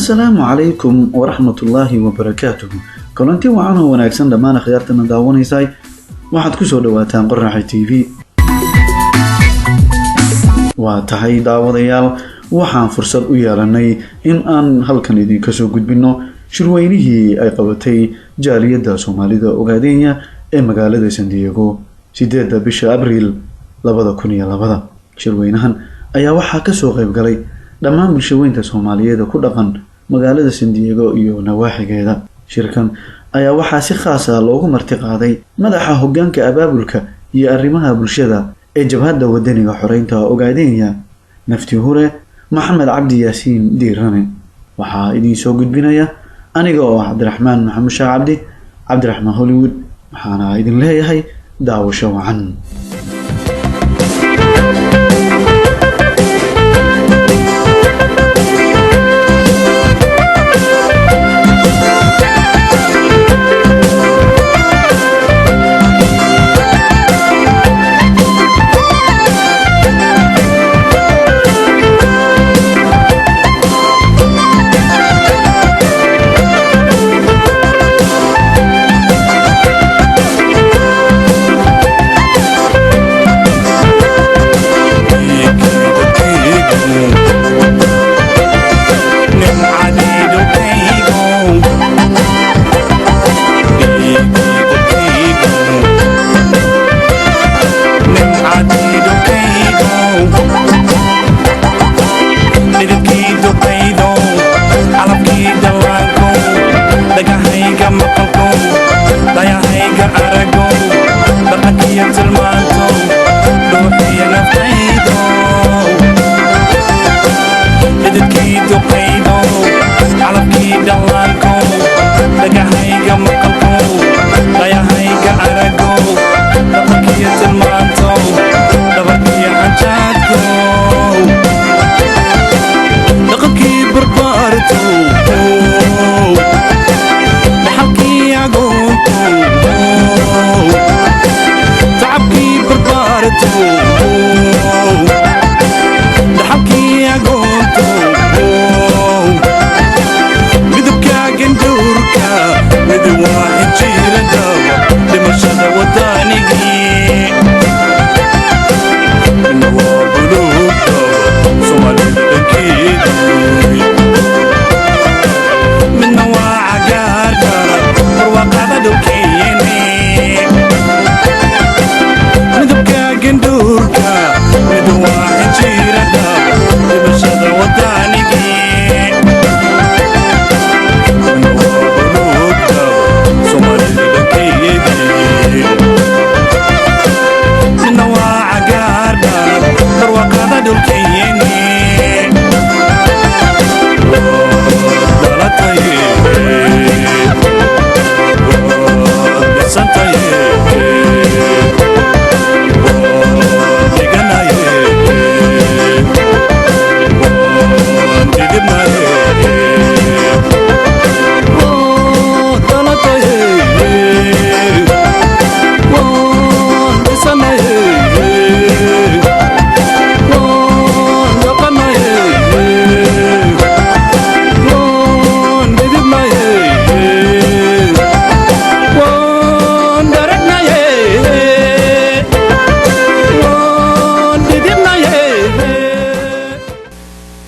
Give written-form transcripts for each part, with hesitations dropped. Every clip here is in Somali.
Asalaamu calaykum waraxmatullaahi wabarakaatuhu. Kulanti wacan oo wanaagsan dhammaan akhyaartana daawanaysay. Waxaad ku soo dhawaataan Qoraxa TV. Waa tahay, daawadayaal, waxaan fursad u yeelanay in aan halkan idinka soo gudbino shirweynihii ay qabatay jaaliyadda Soomaalida Ogaadenya ee magaalada San Diego 8-da bisha Abriil 2002. Shirweynahan ayaa waxaa kasoo qayb galay dhammaan bulshaweynta Soomaaliyeed ee ku dhaqan magaalada San Diego iyo nawaaxigeeda. Shirkan ayaa waxaa si khaas ah loogu marti qaaday madaxa hoggaanka abaabulka iyo arrimaha bulshada ee Jabhadda Wadaniga Xoreynta Ogaadenya, nafti hure Maxamed Cabdi Yaasiin Diirane. Waxaa idiin soo gudbinaya aniga oo ah Cabdiraxmaan Maxamuud Sheekh Cabdi, Cabdiraxmaan Hollywood. Waxaana idin leeyahay daawasho wacan.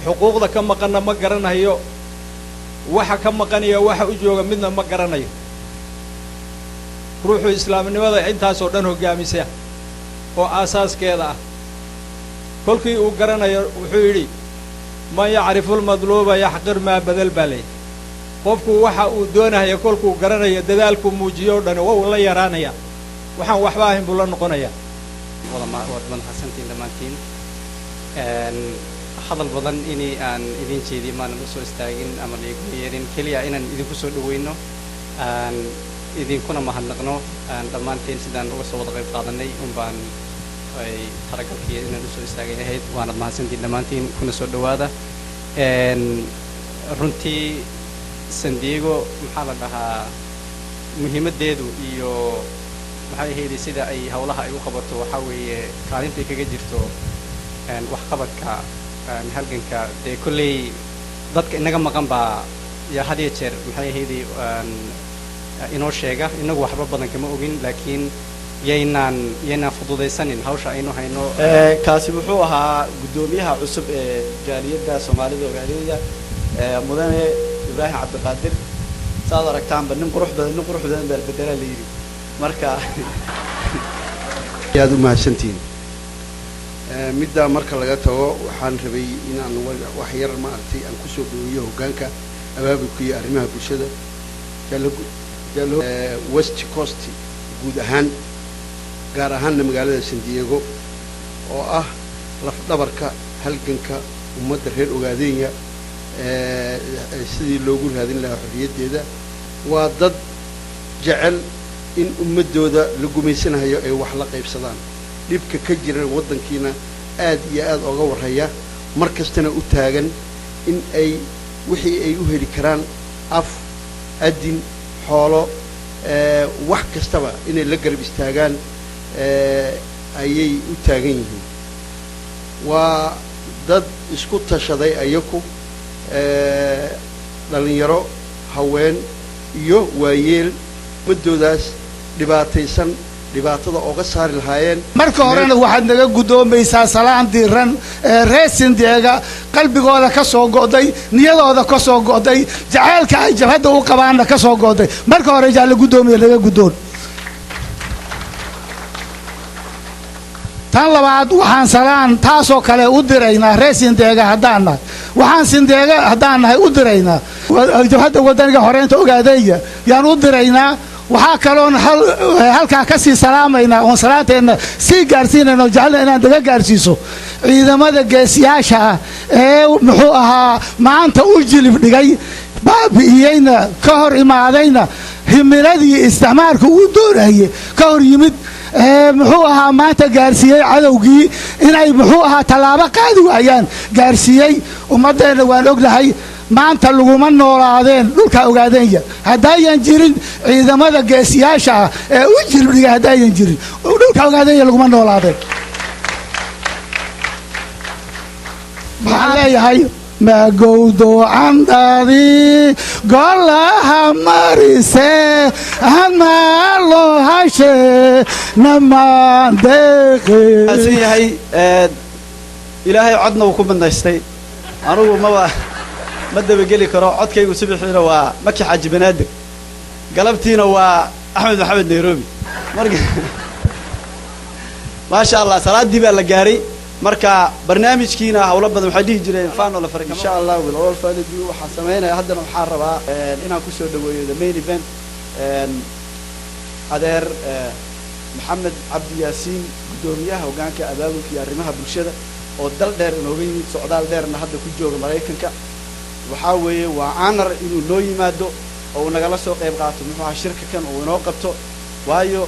Xuquuqda ka maqanna ma garanayo, waxa ka maqanaya waxa u jooga midna ma garanayo. Ruuxuu islaamnimada intaasoo dhan hoggaamisa oo aasaaskeeda ah kolkii uu garanayo, wuxuu yidhi: "Man yacrifu lmadluuba yaxqir maa badal." Baa layidhi, qofku waxa uu doonahaya kolkuu garanayo, dadaalkuu muujiyo o dhani waa uu la yaraanaya, waxaan waxba ahayn buu la noqonayaa. Waad mahadsantiin dhammaantiin. Hadal badan inay aan idin jeediyo maanan usoo istaagin ama laiguma yeerin, keliya inaan idinku soo dhaweyno, aan idinkuna mahadnaqno dhammaanteen sidaan uga soo wada qayb qaadanay un baan ay talagalkii inaan usoo istaagay ahayd. Waanad mahadsantiin dhammaantiin, kuna soo dhawaada. Runtii San Diego maxaa la dhahaa, muhiimaddeedu iyo maxay ahayday sida ay howlaha ay u qabato, waxaa weeye kaalintay kaga jirto waxqabadka halganka. Dee kolley Dadka inaga maqan baa yaa had iyo jeer, maxay ahayday, inoo sheega. Inagu waxba badan kama ogin, laakiin yaynaan fududaysanin hawsha aynu hayno. Kaasi wuxuu ahaa guddoomiyaha cusub ee jaaliyadda Soomaalida Ogaadenya, mudane Ibraahim Cabdiqaadir. Saad aragtaanba, nin qurux badan, nin qurux badan baa bedelaa la yidhi. Marka Aad u mahadsantihiin. Middaa marka laga tago, waxaan rabay inaan wax yar, maaragtay, aan kusoo dhaweeyo hoggaanka abaabulka iyo arrimaha bulshada West Coast guud ahaan, gaar ahaanna magaalada San Diego, oo ah lafdhabarka halganka ummadda reer Ogaadenya sidii loogu raadin lahaa xorriyaddeeda. Waa dad jecel in ummaddooda la gumaysanayo ay wax la qaybsadaan, dhibka ka jira waddankiina aad iyo aad oga warraya, mar kastana u taagan in ay wixii ay u heli karaan, af, adin, xoolo, wax kastaba inay la garab istaagaan ayay u taagan yihiin. Waa dad isku tashaday ayaku, dhallinyaro, haween iyo waayeel, ummaddoodaas dhibaataysan dhibaatada ooga saari lahaayeen. Marka horena waxaad naga guddoomaysaa salaan diiran ee reer Sindeega qalbigooda ka soo go'day, niyadooda ka soo go'day, jaceylka ay jabhadda u qabaanna ka soo go'day. Marka hore, jaalle guddoomiya, naga guddoon. Tan labaad, waxaan salaan taasoo kale u diraynaa reer Sindeega haddaan nahay, waxaan Sindeega haddaan nahay u diraynaa Jabhadda Wadaniga Xoreynta Ogaadeeya yaan u diraynaa. Waxaa kaloon halkaa ka sii salaamaynaa oon salaanteenna sii gaarsiinayna oo jecelna inaan daga gaarsiiso ciidamada geesiyaasha ah ee, muxuu ahaa, maanta u jilib dhigay, baabi'iyeyna, ka hor imaadayna himiladii isticmaalka uu doonayey, ka hor yimid, muxuu ahaa, maanta gaarsiiyey cadowgii inay, muxuu ahaa, tallaabo qaadi waayaan gaarsiiyey. Ummaddeenna waan ognahay, maanta laguma noolaadeen dhulkaa Ogaadeenya haddaayan jirin ciidamada geesiyaasha ah ee u jilibdhigay. Haddaayan jirin, dhulka Ogaadeenya laguma noolaadeen. Waxaan leeyahay, magowdo candhadii golaha marise hamaalo hashe namaandeeqe. San yahay Ilaahay codna uu ku manaystay. Anugu maba ma dabageli karo codkaygu. Subaxiina waa Maki Xaaji Banaadir, galabtiina waa Axmed Maxamed Nairobi. Marka, maasha Allah, salaaddii baa la gaaray. Marka barnaamijkiina hawlo badan waxay dhihi jireen fano la faray. Insha Allah, with all further ado, waxaan samaynaya haddana, waxaan rabaa inaan kusoo dhaweeyo the main event, adeer Maxamed Cabdi Yaasiin, guddoomiyaha hoggaanka abaabulka iyo arrimaha bulshada, oo dal dheer inooga yimid, socdaal dheerna hadda ku jooga Maraykanka. Waxaa weeye waa honor inuu noo yimaado oo uu nagala soo qayb qaato, muxuu ahaa, shirka kan uu inoo qabto, waayo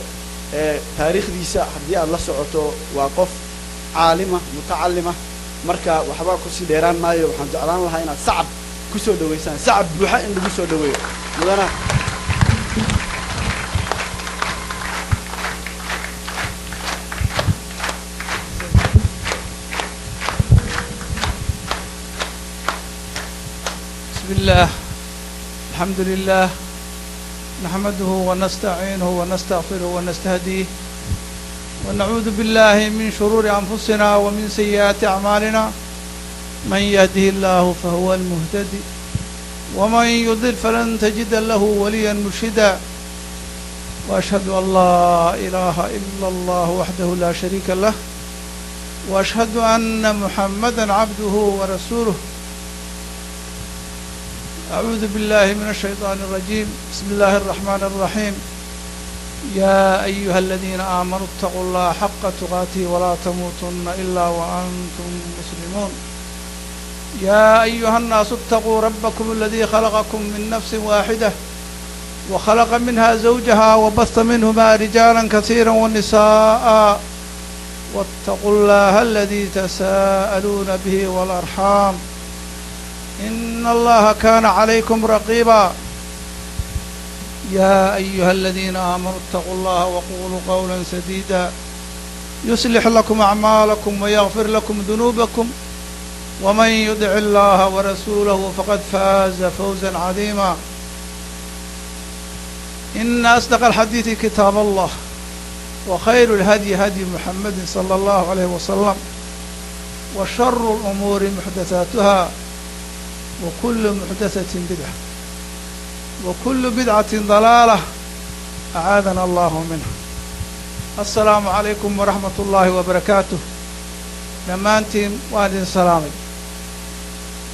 taariikhdiisa haddii aad la socoto, waa qof caalima, mutacalima. Marka waxba kusii dheeraan maayo. Waxaan jeclaan lahaa inaad sacab kusoo dhaweysaan, sacab buuxa in lagu soo dhaweeyo mudana. بسم الله، الحمد لله، نحمده ونستعينه ونستغفره ونستهديه، ونعوذ بالله من شرور أنفسنا ومن سيئات أعمالنا. من يهده الله فهو المهتدي، ومن يضل فلن تجد له وليا مرشدا. وأشهد أن لا إله إلا الله وحده لا شريك له، وأشهد أن محمدا عبده ورسوله. أعوذ بالله من الشيطان الرجيم. بسم الله الرحمن الرحيم. يا أيها الذين آمنوا اتقوا الله حق تقاته ولا تموتن إلا وأنتم مسلمون. يا أيها الناس اتقوا ربكم الذي خلقكم من نفس واحدة، وخلق منها زوجها، وبث منهما رجالا كثيرا ونساء، واتقوا الله الذي تساءلون به والأرحام، إن الله كان عليكم رقيبا. يا أيها الذين آمنوا اتقوا الله وقولوا قولا سديدا، يصلح لكم أعمالكم ويغفر لكم ذنوبكم. ومن يطع الله ورسوله فقد فاز فوزا عظيما. إن أصدق الحديث كتاب الله، وخير الهدي هدي محمد صلى الله عليه وسلم، وشر الأمور محدثاتها، وكل محدثة بدعة، وكل بدعة ضلالة، أعاذنا الله منها. السلام عليكم ورحمة الله وبركاته. Dhammaantiin waan idin salaamay.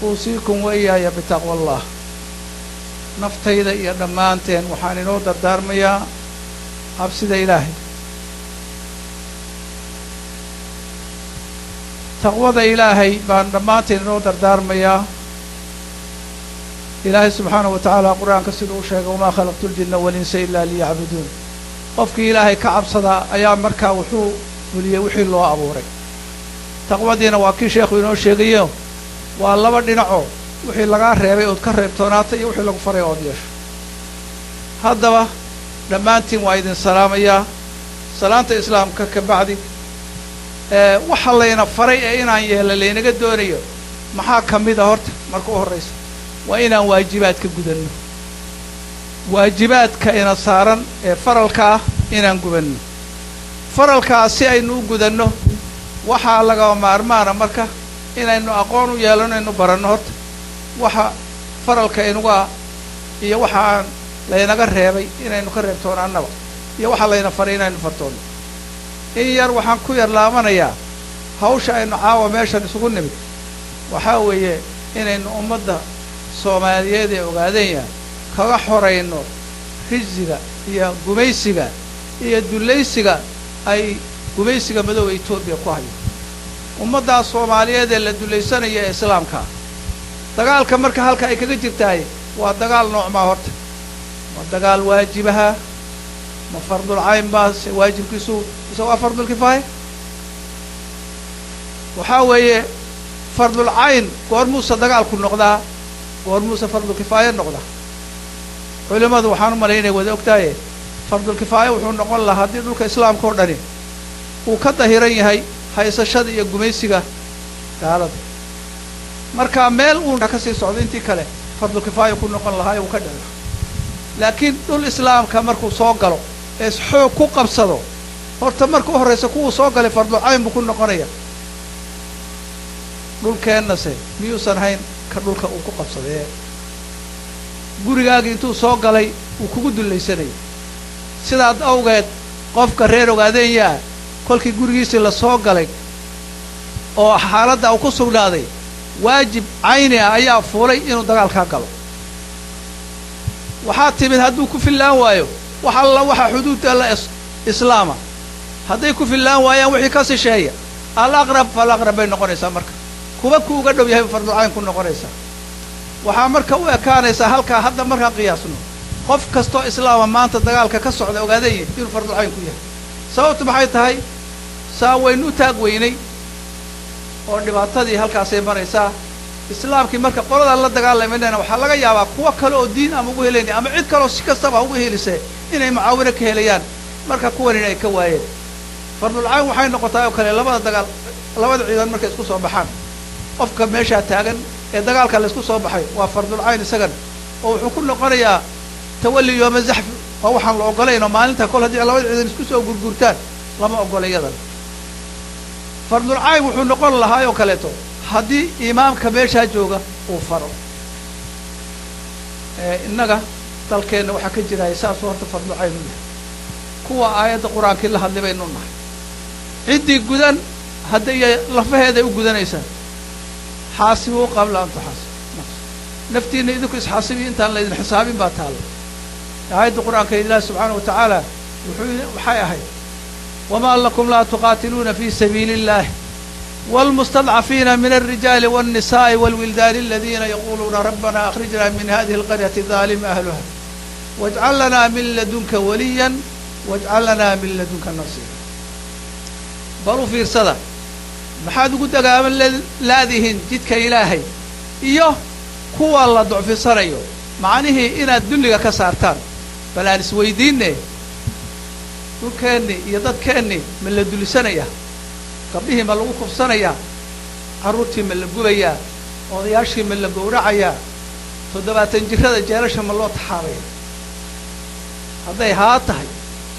أوصيكم وإياي بتقوى الله. Naftayda iyo dhammaanteen waxaan inoo dardaarmayaa cabsida Ilaahay. Taqwada Ilaahay baan dhammaanteen inoo dardaarmayaa. Ilaahay subxaanahu wa tacaala Qur-aanka siduu u sheegay: وما خلقت الجن والإنس إلا ليعبدون. Qofkii Ilaahay ka cabsadaa ayaa markaa wuxuu fuliyey wixii loo abuuray. Taqwadiina waa kii sheekhu inoo sheegayo, waa laba dhinacoo: wixii lagaa reebay ood ka reebtoonaatay iyo wixii lagu faray ood yeesho. Haddaba dhammaantiin waa idin salaamayaa salaanta Islaamka ka bacdi. Waxa layna faray ee inaan yeelo laynaga doonayo maxaa ka mid a? Horta marka u horraysa waa inaan waajibaadka gudanno, waajibaadka ina saaran ee faralka ah inaan gubanno. Faralkaas si aynu u gudanno, waxaa lagama maarmaana marka inaynu aqoon u yeelano, aynu baranno horta waxa faralka inugu ah iyo waxa aan laynaga reebay inaynu ka reebtoonaannaba iyo waxa layna faray inaynu fartoonno. In yar waxaan ku yar laabanayaa hawsha aynu caawa meeshan isugu nimid. Waxaa weeye inaynu ummadda Soomaaliyeed ee Ogaadenya kaga xorayno rijsiga iyo gumaysiga iyo dullaysiga ay gumaysiga madowga Etoobiya ku hayo. Ummaddaas Soomaaliyeed ee la dulaysanaya ee Islaamkaa, dagaalka marka halka ay kaga jirtahay waa dagaal noocmaa? Horta waa dagaal waajibaha ma fardul cayn baa waajibkiisu mise waa fardulkifaaya? Waxaa weeye, fardul cayn goormuuse dagaalku noqdaa, goormuuse fardulkifaaya noqdaa? Culimadu waxaan u malay inay wada ogtahaye, fardulkifaaya wuxuu noqon lahaa haddii dhulka Islaamka oo dhani uu ka dahiran yahay haysashada iyo gumaysiga gaalada. Marka meel uun ka sii socdo, intii kale fardulkifaaya ku noqon lahaa ee uu ka dhici lahaa. Laakiin dhul Islaamka markuu soo galo ee xoog ku qabsado, horta marka u horraysa kuwuu soo galay fardulcayn buu ku noqonaya. Dhulkeennase miyuusan hayn ka dhulka uu ku qabsadee gurigaagii intuu soo galay uu kugu dullaysanayay? Sidaad awgeed qofka reer Ogaadenyaa kolkii gurigiisii la soo galay oo xaaladda uu ku sugnaaday, waajib cayni ah ayaa fuulay inuu dagaalkaa galo. Waxaa timid hadduu ku fillaan waayo, wax alla waxa xuduudda la islaama hadday ku fillaan waayaan, wixii ka shisheeya الأقرب فالأقرب bay noqonaysaa. Marka kuba ku uga dhow yahay fardulcayn ku noqonaysaa. Waxaa marka u ekaanaysaa halkaa hadda markaan qiyaasno, qof kastoo Islaama maanta dagaalka ka socda Ogaadanya inuu fardulcayn ku yahay. Sababtu maxay tahay? Saa waynu u taag weynay oo dhibaatadii halkaasay maraysaa Islaamkii. Marka qoladaan la dagaalamanayna waxaa laga yaabaa kuwo kale oo diin ama ugu helayna ama cid kaleoo si kastaba ha ugu helisee inay mucaawino ka helayaan, marka kuwanina ay ka waayeen. Fardulcayn waxay noqotaa oo kale labada dagaal, labada ciidan markay isku soo baxaan, qofka meeshaa taagan ee dagaalka la isku soo baxay waa fardulcayn isagan, oo wuxuu ku noqonayaa تولي يوم الزحف. Waa waxaan la ogolayn oo maalinta kol haddii labada ciidan isku soo gurgurtaan lama ogola iyadan. Fardulcayn wuxuu noqon lahaa oo kaleeto haddii imaamka meeshaa jooga uu faro. Innaga dalkeenna waxaa ka jiraya saasuu horta fardulcayn u yahay. Kuwa aayadda Qur-aankii la hadlay baynu nahay. Ciddii gudan hadda iyo lafaheeday u gudanaysaa. حاسبوا قبل أن تحاسبوا, naftiina idinku isxaasibiyo intaan laydin xisaabin baa taalla aayadda Qur-aanka. Ilaahi subxaana wa tacaala wuxuu waxay ahayd: وما لكم لا تقاتلون في سبيل الله والمستضعفين من الرجال والنساء والولدان الذين يقولون ربنا أخرجنا من هذه القرية الظالم أهلها واجعل لنا من لدنك وليا واجعل لنا من لدنك نصيرا. Bal u fiirsada, maxaad ugu dagaaman laadihiin jidka Ilaahay iyo kuwa la ducfisanayo, macnihii inaad dulliga ka saartaan? Bal aan isweydiinne, dhulkeenni iyo dadkeenni ma la dulisanaya? Gabdhihii ma lagu kufsanayaa? Carruurtii ma la gubayaa? Odayaashii ma la gowracayaa? 70 jirada jeelasha ma loo taxaabaya? Hadday haa tahay,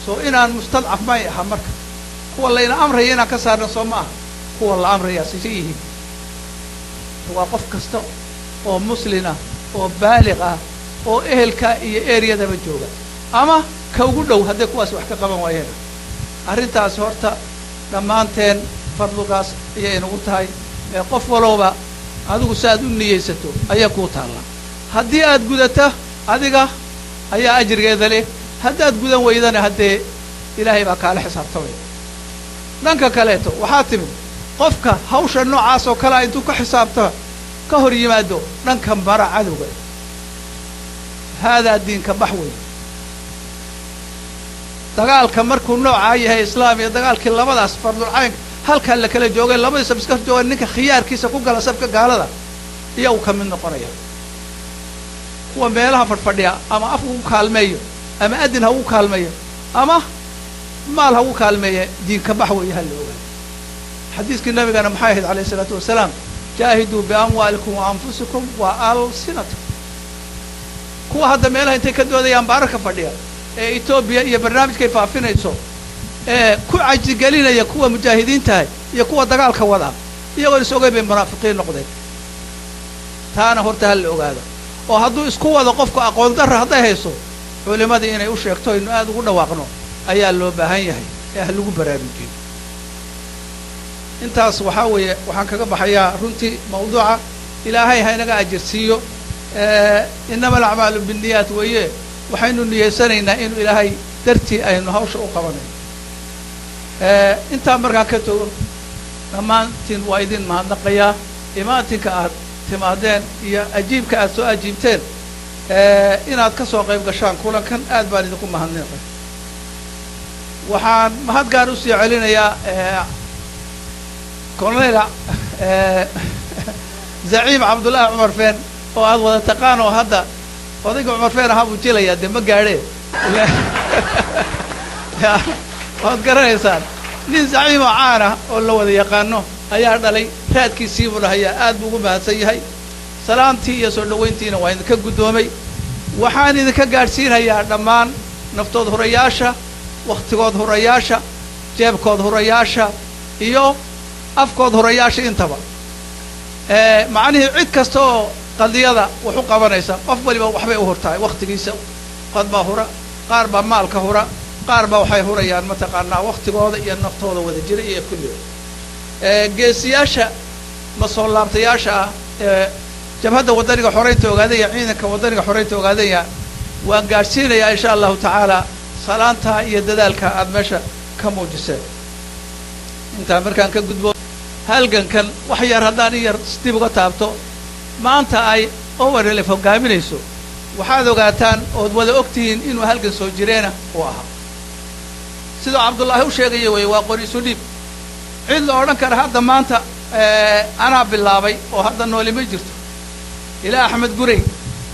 soo inaan mustadcaf may aha? Marka kuwa layna amraya inaan ka saarna soo ma aha? Kuwa la amrayaa sise yihiin? Waa qof kasta oo muslin ah oo baaliq ah oo ehelka iyo eriyadaba jooga ama ka ugu dhow, hadday kuwaas wax ka qaban waayeen. Arrintaasi horta dhammaanteen fadlugaas ayay inagu tahay. Ee qof walowba adigu si aad u niyeysato ayaa kuu taallaa. Haddii aad gudata, adiga ayaa ajrigeeda leh. Haddaad gudan weydana, haddee Ilaahay baa kaala xisaabtamaya. Dhanka kaleeto waxaa timid qofka hawsha noocaas oo kalea intuu ka xisaabtama ka hor yimaado dhanka mara cadowga, haadaa diinka bax wey. Dagaalka markuu noocaa yahay, islaam iyo dagaalkii labadaas fardulcaynka halkaa la kala joogay, labadii saf iska jooga, ninka khiyaarkiisa ku gala safka gaalada iya uu ka mid noqonaya. Kuwa meelaha fadhfadhiya, ama afka ugu kaalmeeyo ama adin ha ugu kaalmeeyo ama maal ha ugu kaalmeeya, diinka bax weeye, ha la ogaado. Xadiiskii nabigana maxay ahayd alayh isalaatu wasalaam? Jaahiduu biamwaalikum wa anfusikum wa alsinatikum. Kuwa hadda meelaha intay ka doodayaan baararka fadhiya ee Etoobiya iyo barnaamijkay faafinayso ee ku cajigelinaya kuwa mujaahidiintahay iyo kuwa dagaalka wadaa, iyagoon is ogeyn bay munaafiqiin noqdeen. Taana horta ha la ogaado. Oo hadduu isku wado qofku, aqoon darra hadday hayso, culimadii inay u sheegto, aynu aada ugu dhawaaqno ayaa loo baahan yahay ee ah lagu baraarujiyo. Intaas waxaa weeye waxaan kaga baxayaa runtii mawduuca. Ilaahay ha inaga ajirsiiyo. Inama alacmaalu binniyaat weeye. Waxaynu niyeysanaynaa inuu Ilaahay dartii aynu hawsha u qabanayno. Intaa markaan ka tago, dhammaantiin waa idin mahadnaqayaa imaatinka aad timaadeen iyo ajiibka aad soo ajiibteen inaad ka soo qayb gashaan kulankan. Aad baan idinku mahadnaqay. Waxaan mahad gaar usii celinayaa Colonel Zaciim Cabdullaahi Cumar Feen oo aad wada taqaan, oo hadda odayga Cumar Feen ahaa buu jilayaa. Dee ma gaadhee, waad garanaysaan, nin zaciim oo caan ah oo la wada yaqaano ayaa dhalay, raadkiisii buu lahayaa. Aad buu ugu mahadsan yahay. Salaamtii iyo soo dhowayntiina waa idinka guddoomay. Waxaan idinka gaadhsiinayaa dhammaan naftood hurayaasha, wakhtigood hurayaasha, jeebkood hurayaasha iyo afkood hurayaasha intaba. Macnihii cid kasta oo qadiyada wax u qabanaysa, qof waliba waxbay u hurtahay. Wakhtigiisa qad baa hura, qaar baa maalka hura, qaar baa waxay hurayaan mataqaanaa waktigooda iyo naftooda wada jira iyo kulligood. Geesiyaasha masoo laabtayaasha ah ee Jabhadda Waddaniga Xoreynta Ogaadaya, Ciidanka Waddaniga Xoreynta Ogaadaya, waan gaadhsiinayaa insha Allahu tacaala salaantaa iyo dadaalka aada meesha ka muujiseen. Intaa markaan ka gudbo, halgankan wax yar haddaan in yar dib uga taabto maanta ay ONLF hoggaaminayso, waxaad ogaataan ood wada og tihiin inuu halgan soo jireena uu ahaa. Sidoo Cabdullaahi u sheegaya wey, waa qori isu dhiib. Cid la odhan kara hadda maanta anaa bilaabay oo hadda nooli ma jirto. Ilaa Axmed Gurey,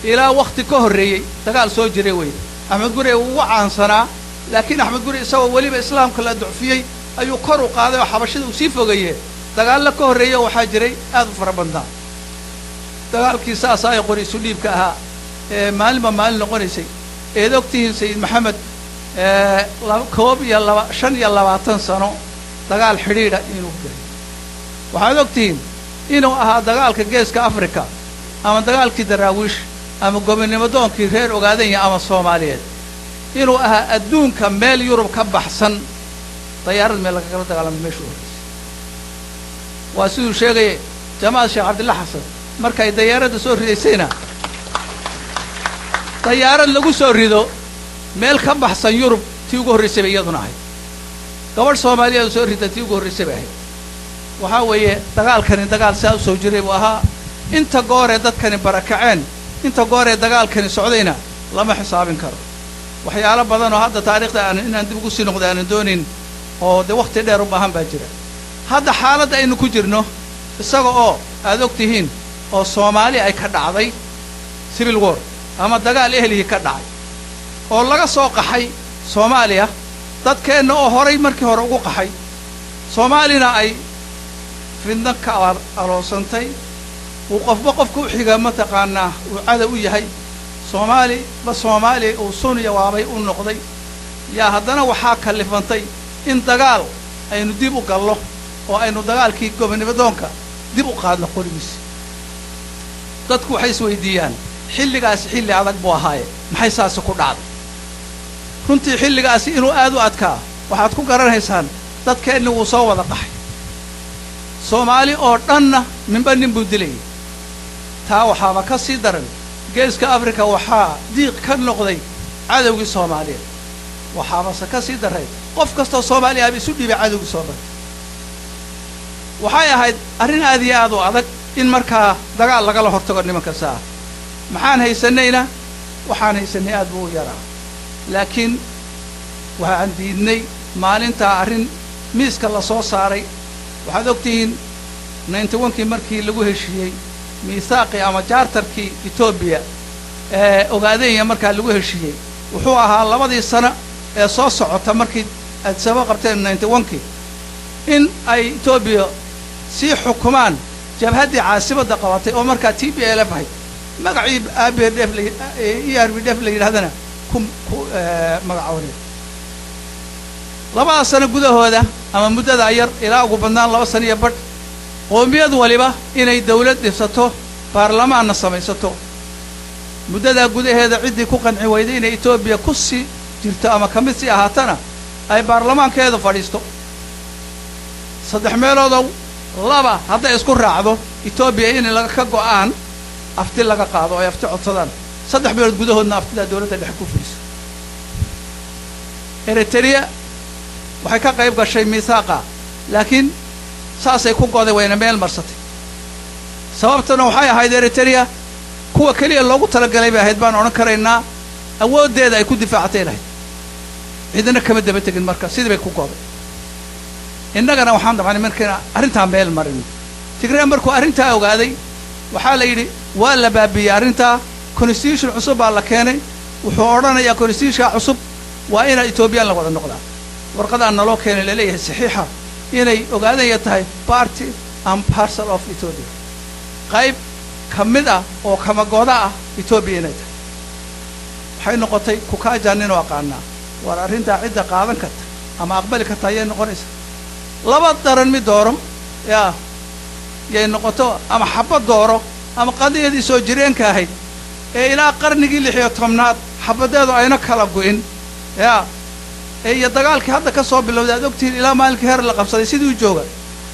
ilaa wakti ka horreeyey dagaal soo jiray wey. Axmed Gurey wuu ugu caansanaa, laakiin Axmed Gurey isagoo weliba islaamka la ducfiyey ayuu kor u qaaday oo xabashida uu sii fogeeyee. Dagaallo ka horreeya waxaa jiray aad u fara badnaa. Dagaalkii saasa ay qori isu dhiibka ahaa ee maalinba maalin noqonaysay eed og tihiin, Sayid Maxamed 21, 25 sano dagaal xidhiidha inuu galay. Waxaad og tihiin inuu ahaa dagaalka Geeska Africa ama dagaalkii Daraawiish ama gobonnimo doonkii reer Ogaadanya ama Soomaaliyeed inuu ahaa adduunka meel Yurub ka baxsan dayaarad meel lagagala dagaalamay meeshu horreysay. Waa siduu sheegaya Jamaal Sheekh Cabdilla Xasan, markay dayaaradda soo ridaysayna, dayaarad lagu soo rido meel ka baxsan Yurub tii ugu horraysay bay iyaduna ahayd. Gabadh Soomaaliyeed oo soo rida tii ugu horraysay bay ahayd. Waxaa weeye dagaalkani dagaal sidaa u soo jiray buu ahaa. Inta gooree dadkani barakaceen, inta gooree dagaalkani socdayna lama xisaabin karo. Waxyaalo badan oo hadda taariikhda aan inaan dib ugu sii noqda aanan doonayn oo dee wakhti dheer u baahan baa jira. Hadda xaaladda aynu ku jirno, isaga oo aad og tihiin oo Soomaali ay ka dhacday civil war ama dagaal ehlihii ka dhacay oo laga soo qaxay Soomaaliya, dadkeenna oo horay markii hore ugu qaxay Soomaalina ay Fidno ka aloosantay, uu qofba qofka u xiga mataqaanaa uu cadow u yahay, Soomaali ba Soomaali uu suniya waabay u noqday. Yaa haddana waxaa kallifantay in dagaal aynu dib u gallo oo aynu dagaalkii gobonimadoonka dib u qaadno qorigiisi. Dadku waxay isweydiiyaan, xilligaasi xilli adag buu ahaaye, maxay saasi ku dhacday? Runtii xilligaasi inuu aad u adkaa waxaad ku garanaysaan dadkeenni wuu soo wada qaxay, Soomaali oo dhanna minba nin buu dilayay. Taa waxaaba ka sii daran, Geeska Africa waxaa diiq ka noqday cadowgii Soomaaliyeed. Waxaabase ka sii daray, qof kastoo Soomaaliya aba isu dhiibay cadowgii Soomaaliya. Waxay ahayd arrin aad iyo aad u adag in markaa dagaal lagala hortago nimanka saa. Maxaan haysanayna? Waxaan haysanay aad buu u yaraa, laakiin waxaan diidnay maalintaa arrin miiska la soo saaray. Waxaad og tihiin 91-kii markii lagu heshiiyey miisaaqii ama charterkii Etoobiya ee Ogaadenya, markaa lagu heshiiyey wuxuu ahaa 2dii sano ee soo socota markii Addis Ababa qabteen 91-kii in ay Etoobiya sii xukumaan jabhaddii caasimadda qabatay oo markaa TPLF ahayd, magacii ABDF ERPDF la yidhahdana ku magacooneed. 2da sano gudahooda ama muddadaa yar, ilaa ugu badnaan 2 sano iyo badh, qoomiyad waliba inay dawlad dhisato, baarlamaanna samaysato. Muddadaa gudaheeda ciddii ku qanci weyday inay Etoobiya ku sii jirto ama ka mid sii ahaatana ay baarlamaankeedu fadhiisto. Saddex meeloodow laba hadday isku raacdo Etoobiya inay laga ka go'aan, afti laga qaado oo ay afti codsadaan, 3 bilood gudahoodna aftidaa dawladda dhexe ku fuliso. Eritrea waxay ka qayb gashay miisaaqa, laakiin saasay ku goday, wayna meel marsatay. Sababtuna waxay ahayd Eritrea kuwa keliya loogu talagalay bay ahayd baan odhan karaynaa, awooddeeda ay ku difaacatay lahayd, cidina kama daba tegin. Marka sidii bay ku goday. Innagana waxaan dabcanay markayna arrintaa meel marino. Tigree markuu arrintaa ogaaday, waxaa la yidhi waa la baabiiyey arrintaa, constitution cusub baa la keenay. Wuxuu odhanayaa constitutionka cusub waa inaa Etoobiyaan la wada noqdaa. Warqadaa naloo keenay laleeyahay saxiixa inay ogaadanya tahay part and parcel of Ethiopia, qayb ka mid ah oo kamagoda ah Etoobiya inay tahay. Waxay noqotay kukaaja ninoo aqaanaa war arrintaa cidda qaadan karta ama aqbali karta ayay noqonaysaa. Laba daran mid dooro yaa yay noqoto, ama xabad dooro ama qadiyadii soo jireenka ahayd ee ilaa qarnigii 16aad xabaddeedu ayna kala go'in yaa ee iyo dagaalkii hadda ka soo bilowday aad ogtihiin ilaa maalinkii heer la qabsaday sidii u jooga.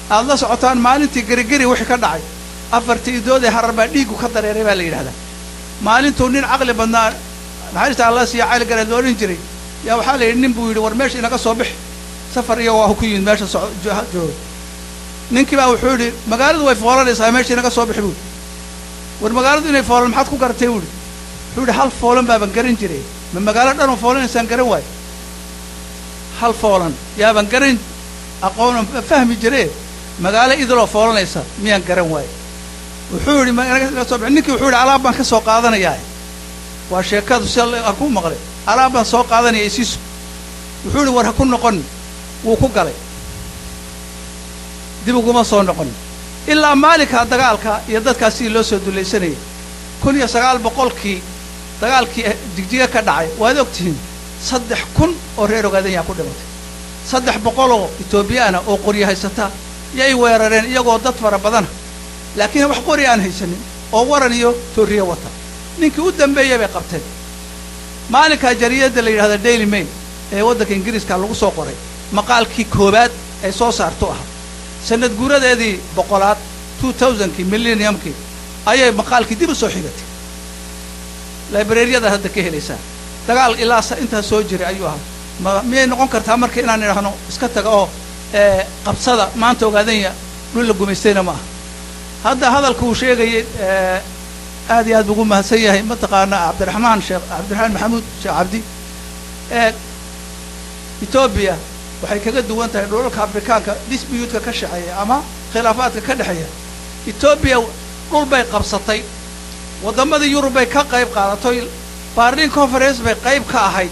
Aad la socotaan maalintii Gerigeri wixii ka dhacay, afartii idoodee Harar baa dhiiggu ka dareeray baa la yidhahdaa. Maalintuu nin caqli badnaa, naxariista Alla siiya, Cali Gareed lo odhan jiray, yaa waxaa la yidhi nin buu yidhi, "War meesha inaga soo bixi." Safar iyo waa ku yimid meesha so jooga. Ninkii baa wuxuu yidhi, "Magaaladu way foolanaysaa, meesha inaga soo bixi," buui. "War magaaladu inay foolan maxaad ku garatay?" buuhi. Wuxuu yidhi, "Hal foolan baaban garan jiray, ma magaalo dhan oo foolanaysaan garan waayo? Hal foolan yaaban garan aqoon fahmi jire, magaalo idiloo foolanaysa miyaan garan waayo?" Wuxuu yidhi, "Naga soo bixi." Ninkii wuxuu yidhi, "Alaab baan ka soo qaadanayaa." Waa sheekadu si aan ku maqlay. "Alaab baan soo qaadanaya, isiisu." Wuxuu yidhi, "War ha ku noqon." Wuu ku galay, dib uguma soo noqon ilaa maalinkaa dagaalka iyo dadkaas sidii loo soo dulaysanayay. 1900-kii dagaalkii Jigjiga ka dhacay waad og tihiin, 3000 oo reer Ogaadanyaa ku dhimatay, 300 oo Etoobiyaana oo qoryo haysata yay weerareen, iyagoo dad fara badana laakiin wax qori aan haysanin oo waran iyo tooriye wata. Ninkii u dambeeyey bay qabteen. Maalinkaa jariyadda la yidhahda Daily Mail ee waddanka Ingiriiska lagu soo qoray maqaalkii koowaad ay soo saarto ahaa sanad guuradeedii 100aad, 2000-kii, millenniumkii, ayay maqaalkii dib u soo xigatay. Libraryada hadda ka helaysaa. Dagaal ilaa intaa soo jiray ayuu ahaa. Ma miyay noqon kartaa marka inaan idhaahno iska taga oo qabsada maanta Ogaadanya? Dhul la gumaystayna ma aha. Hadda hadalka uu sheegayay aad iyo aad buu ugu mahadsan yahay, mataqaana, Cabdiraxmaan Sheekh Cabdiraxmaan Maxamuud Sheekh Cabdi. Etoobiya waxay kaga duwan tahay dhulalka Afrikaanka dispute-ka ka shexeeya ama khilaafaadka ka dhexeeya. Etoobiya dhul bay qabsatay, waddamadii Yurub bay ka qayb qaadatay, Berlin Conference bay qayb ka ahayd.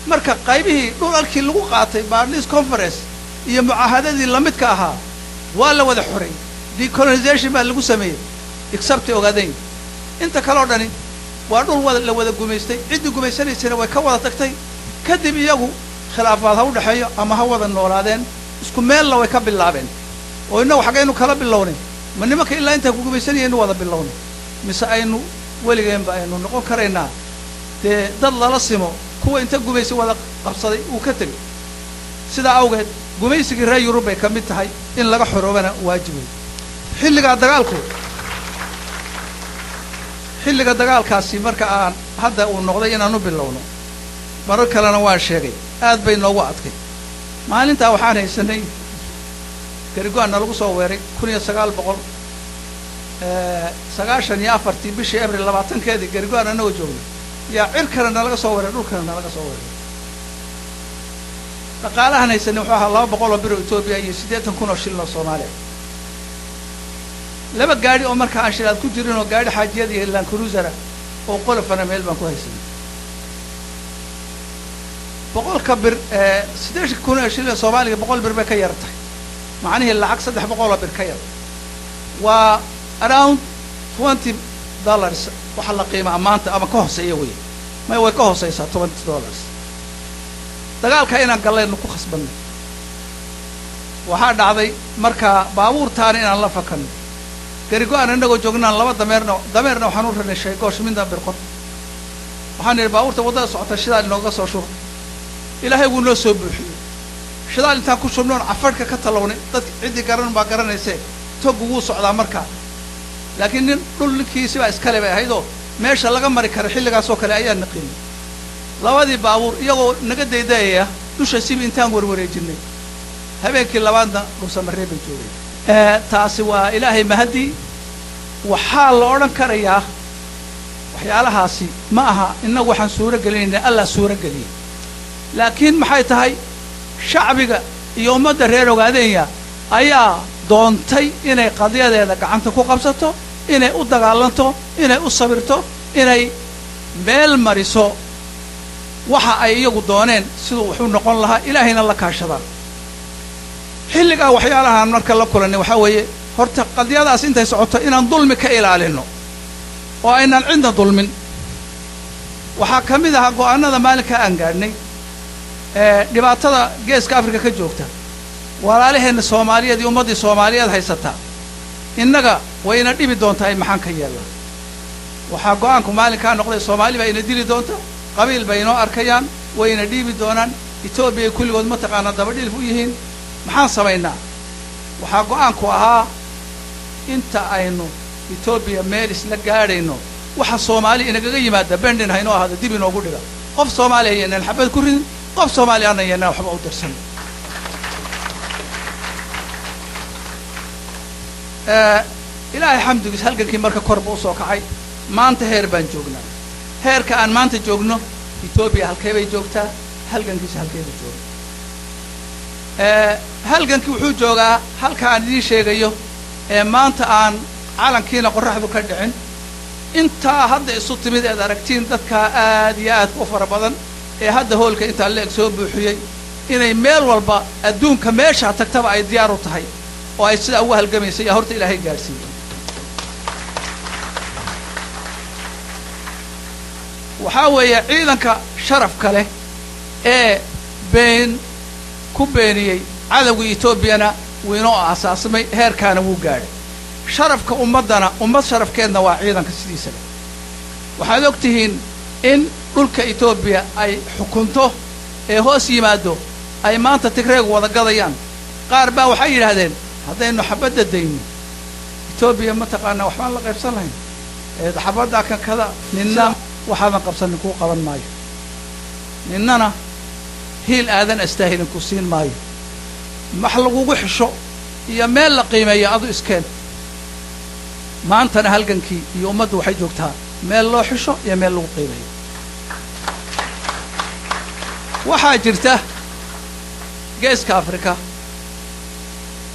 Marka qaybihii dhulalkii lagu qaatay Berlin Conference iyo mucaahadadii lamidka ahaa waa la wada xoreeyey. Decolonization baa lagu sameeyey, except Ogaadenya. Inta kale oo dhani waa dhul wada la wada gumaystay. Ciddii gumaysanaysana way ka wada tagtay. Kadib iyagu khilaafaad ha u dhexeeyo ama ha wada noolaadeen, isku meelna way ka bilaabeen. Oo innagu xaggaynu kala bilownay? Ma nimanka ilaa intaan ku gumaysanayaynu wada bilownay, mise aynu weligeenba aynu noqon karaynaa dee dad lala simo kuwa inta gumaysi wada qabsaday uu ka tegay? Sidaa awgeed gumaysigii reer Yurub bay ka mid tahay, in laga xoroobana waajib wey. Xilligaa dagaalku, xilliga dagaalkaasi marka aan hadda uu noqday inaan u bilowno, marar kalena waan sheegay, aad bay noogu adkay. Maalintaa waxaan haysanay garigo-an nalagu soo weeray 1994-tii bishii Abril 20-keedii. Garigo-an annagoo joogna yaa cirkana nalaga soo weeray, dhulkana nalaga soo weeray. Dhaqaalahan haysanay wuxuu ahaa 200 oo bir oo Etoobiya iyo 80,000 oo shilin oo Soomaaliya. Laba gaadhi oo markaa aan shilaad ku jirin, oo gaadhi xaajiyada iyo Land Cruisera oo qolofana meel baan ku haysanay. 100-ka bir, 80,000 oo shilin Soomaaliga 100 bir bay ka yar tahay, macnihii lacag 300 oo bir ka yar, waa around $20 waxa la qiimaa maanta ama ka hooseeya wey. May, way ka hooseysaa $20. Dagaalka inaan gallaynu ku khasbannay. Waxaa dhacday markaa baabuurtaana inaan la fakanno. Garigo-aan innagoo joognaan laba dameerna, dameerna waxaan u ranay shaygoosh, midna birqod. Waxaan nidhi, baabuurta waddada socota shidaal inooga soo shuba. Ilaahay wuu noo soo buuxiyey shidaal. Intaan ku shubnoon cafadhka ka talownay, dad ciddii garan baa garanaysee, togu wuu socdaa markaa, laakiin nin dhul ninkiisi baa iskale bay ahayd oo meesha laga mari kara xilligaas oo kale ayaa naqiinay. Labadii baabuur iyagoo naga daydayaya dusha sibi intaan warwareejinay, habeenkii labaadna Dhuusamareeb bay joogeen. Taasi waa Ilaahay mahadii. Waxaa la odhan karayaa waxyaalahaasi ma aha innagu waxaan suuro gelinayna, Allah suuro geliyey. Laakiin maxay tahay, shacbiga iyo ummadda reer Ogaadeenya ayaa doontay inay qadiyadeeda gacanta ku qabsato, inay u dagaalanto, inay u sabirto, inay meel mariso waxa ay iyagu dooneen siduu wuxuu noqon lahaa, Ilaahayna la kaashadaan. Xilligaa waxyaalahaan marka la kulannay waxaa weeye, horta qadiyadaas intay socoto inaan dulmi ka ilaalino oo aynaan cidna dulmin. Waxaa ka mid ahaa go'aanada maalinkaa aan gaadhnay dhibaatada Geeska Afrika ka joogta, walaalaheenna Soomaaliyeed iyo ummaddii Soomaaliyeed haysataa innaga wayna dhibi doontaa. Maxaan ka yeellaa? Waxaa go'aanku maalinkaa noqday, Soomaali baa ina dili doonta, qabiil bay inoo arkayaan, wayna dhiibi doonaan, Etoobiya kulligood mataqaanaa dabadhilif u yihiin, maxaan samaynaa? Waxaa go'aanku ahaa, inta aynu Etoobiya meel isla gaadhayno, waxa Soomaali inagaga yimaada bendin haynoo ahaado, dib inoogu dhiga. Qof Soomaaliya yaynaan xabad ku ridin, qof Soomaaliya ana yaynaan waxba u dirsan. Ilaahay xamdigiis, halgankii marka korba usoo kacay. Maanta heer baan joognaa. Heerka aan maanta joogno, Etoobiya halkee bay joogtaa? Halgankiisa halkee bay joogaa? Halgankii wuxuu joogaa halka aan idiin sheegayo ee maanta aan calankiina qorraxdu ka dhicin. Intaa hadda isu timid eed aragtiin, dadkaa aad iyo aadka u fara badan ee hadda hoolka intaa la eg soo buuxiyey, inay meel walba adduunka meeshaa tagtaba ay diyaar u tahay oo ay sidaa ugu halgamaysay, yaa horta Ilaahay gaadhsiiyey. Waxaa weeye ciidanka sharafka leh ee been ku beeniyey cadowga Etoobiyana wuu inoo aasaasmay, heerkaana wuu gaadhay. Sharafka ummaddana, ummad sharafkeedna waa ciidanka sidiisaba. Waxaad og tihiin in dhulka Etoobiya ay xukunto ee hoos yimaado ay maanta Tigreegu wada gadayaan. Qaar baa waxay yidhaahdeen, haddaynu xabadda dayno, Etoobiya mataqaanaa waxbaan la qaybsan lahayn xabaddaa kan kada. Ninna waxaadan qabsanin kuu qaban maayo, ninnana hiil aadan astaahilin ku siin maayo. Wax lagugu xisho iyo meel la qiimeeyo adu iskeen. Maantana halgankii iyo ummaddu waxay joogtaa meel loo xisho iyo meel lagu qiimeeyo. Waxaa jirta Geeska Afrika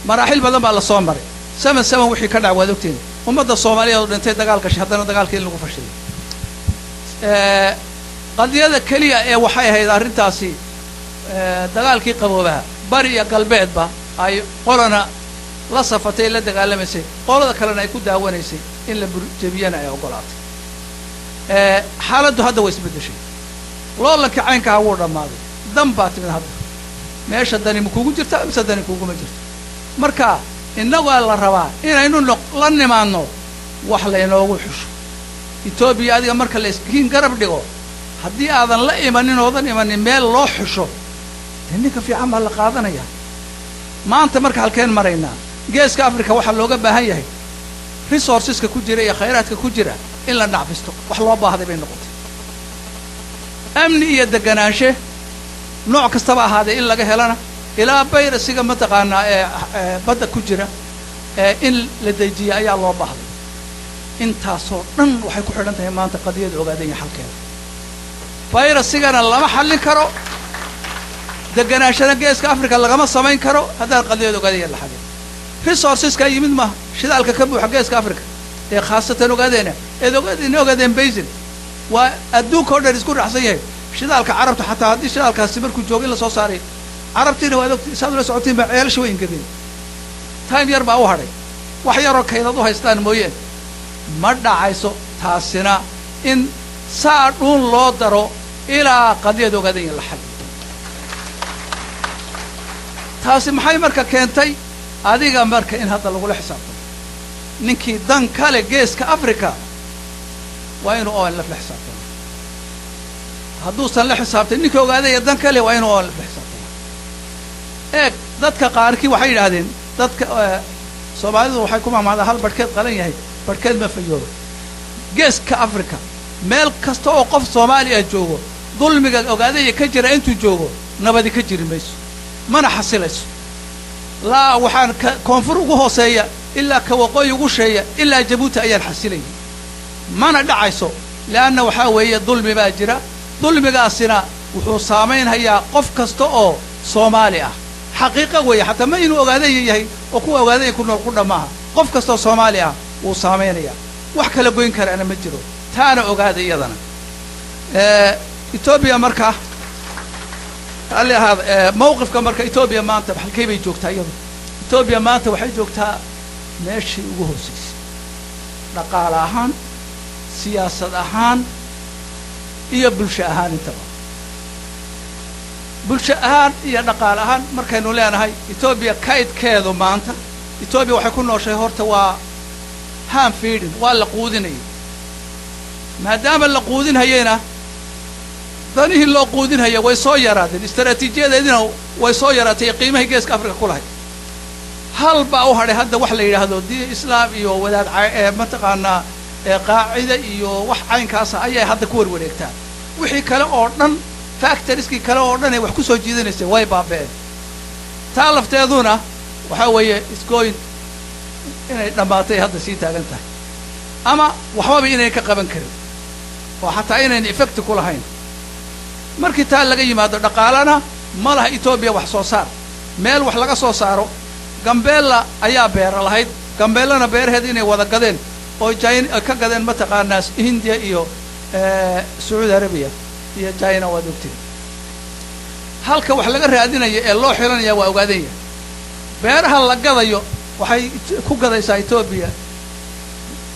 maraaxil badan baa la soo maray. 7-7 wixii ka dhac waad ogtiin, ummadda Soomaaliyeed oo dhintay dagaal gashay, haddana dagaalka in lagu fashilay. Qadiyada keliya ee waxay ahayd arrintaasi dagaalkii qaboobaha, bari iyo galbeedba ay qolana La safatay, la dagaalamaysay, qolada kalena ay ku daawanaysay in la jebiyana ay ogolaatay. Xaaladdu hadda way isbeddeshay. Loolankii caynkaha wuu dhammaaday. Dan baa timid hadda meesha. Dani ma kugu jirta mise dani kuguma jirto? Marka innagaa la rabaa inaynu la nimaadno wax laynoogu xusho Etoobiya. Adiga marka la iskiin garab dhigo, haddii aadan la imanin oodan imanin meel loo xusho, dee ninka fiican baa la qaadanaya. Maanta marka halkeen maraynaa? Geeska Africa waxaa looga baahan yahay resourceska ku jira iyo khayraadka ku jira in la nacfisto. Wax loo baahday bay noqotay. Amni iyo deganaanshe nooc kastaba ahaadee in laga helana, ilaa bayrasiga mataqaanaa ee badda ku jira ee in la dejiya ayaa loo baahday. Intaasoo dhan waxay ku xidhan tahay maanta qadiyada Ogaadenya xalkeeda. Bayrasigana lama xallin karo, deganaanshana Geeska Africa lagama samayn karo haddaan qadiyada Ogaadenya la xallin. Resourceska yimid maaha, shidaalka ka buuxa Geeska Africa ee khaasatan Ogaadeena eed Ogaadeen, Ogaadeen Basin, waa adduunka o dhan isku raacsan yahay. Shidaalka Carabta xataa haddii shidaalkaasi markuu joogo in la soo saaray, Carabtiina waad ogti, saad ula socotiin baa ceelasha way ingegeen. Time yar baa u hadhay, wax yaroo kaydad u haystaan mooyeen ma dhacayso taasina in saa dhuun loo daro ilaa qadiyada Ogaadenya la xalliyo. Taasi maxay marka keentay? Adiga marka in hadda lagula xisaabtamo ninkii dan kale Geeska Africa waa inuu ONLF la xisaabtamo. Hadduusan la xisaabtan, ninkii ogaadaya dan kale waa inuu ONLF la xisaabtamo. Eeg, dadka qaarkii waxay yidhaahdeen, dadka Soomaalidu waxay ku mamahdaa, "Hal barhkeed qalan yahay barhkeed ma fayooba." Geeska Africa meel kasta oo qof Soomaaliya joogo, dulmiga Ogaadaya ka jira intuu joogo nabadi ka jiri mayso, mana xasilayso. Laa waxaan ka koonfur ugu hooseeya ilaa ka waqooyi ugu sheeya ilaa Jabuuti ayaan xasilayay, mana dhacayso. Leanna waxaa weeye dulmi baa jira. Dulmigaasina wuxuu saamaynhayaa qof kasta oo Soomaali ah. Xaqiiqa weeye, xataa ma inuu Ogaadaya yahay oo kuwa Ogaadaya ku nool ku dhammaaha. Qof kasta oo Soomaali ah wuu saamaynayaa, wax kala goyn karaana ma jiro. Taana ogaada iyadana. Etoobiya marka alli ahaada mawqifka marka Etoobiya maanta halkay bay joogtaa iyadu? Etoobiya maanta waxay joogtaa meeshii ugu hooseysay, dhaqaale ahaan, siyaasad ahaan iyo bulsho ahaan intaba. Bulsho ahaan iyo dhaqaale ahaan markaynu leenahay, Etoobiya kaydkeedu maanta, Etoobiya waxay ku nooshay horta waa hand feeding, waa la quudinayay. Maadaama la quudinhayeyna, danihii loo quudinhaya way soo yaraadeen, istaraatiijiyadeedina way soo yaraatay iyo qiimahii Geeska Africa ku lahayd. Hal baa u hadhay hadda, wax la yidhaahdo diin Islaam iyo wadaad mataqaanaa qaacida iyo wax caynkaasa ayay hadda ku warwareegtaa. Wixii kale oo dhan, factorskii kale oo dhan ay wax ku soo jiidanaysay way baaba'een. Taa lafteeduna waxaa weeye isgoyn inay dhammaatay hadda sii taagan tahay, ama waxbaba inayn ka qaban karin oo xataa inayn effect ku lahayn. Markii taa laga yimaado, dhaqaalana ma laha Etoobiya. Wax soo saar meel wax laga soo saaro, Gambeella ayaa beera lahayd. Gambeellana beeraheeda inay wada gadeen oo Jin ka gadeen mataqaanaa Hindiya iyo Sacuudi Arabiya iyo China, waad ogtiin. Halka wax laga raadinayo ee loo xiranaya waa Ogaadanya. Beeraha la gadayo waxay ku gadaysaa Etoobiya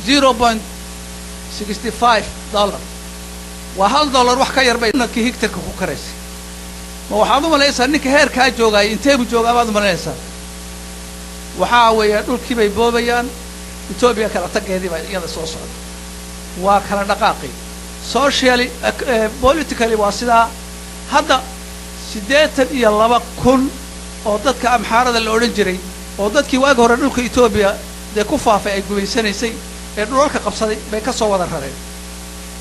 $0.65, waa $1 wax ka yar bay sanadkii higtarka ku karaysay. Ma waxaad u malaysaa ninka heerkaa joogaaya inteebuu joogaa baad u malaynaysaa? Waxaa weeye dhulkii bay boobayaan. Etoobiya kala taggeedii baa iyada soo socda, waa kala dhaqaaqi. Socially, politically waa sidaa. Hadda 82,000 oo dadka Amxaarada la odhan jiray, oo dadkii waagi hore dhulka Etoobiya dee ku faafay ay gumaysanaysay ee dhulalka qabsaday, bay ka soo wada rareen.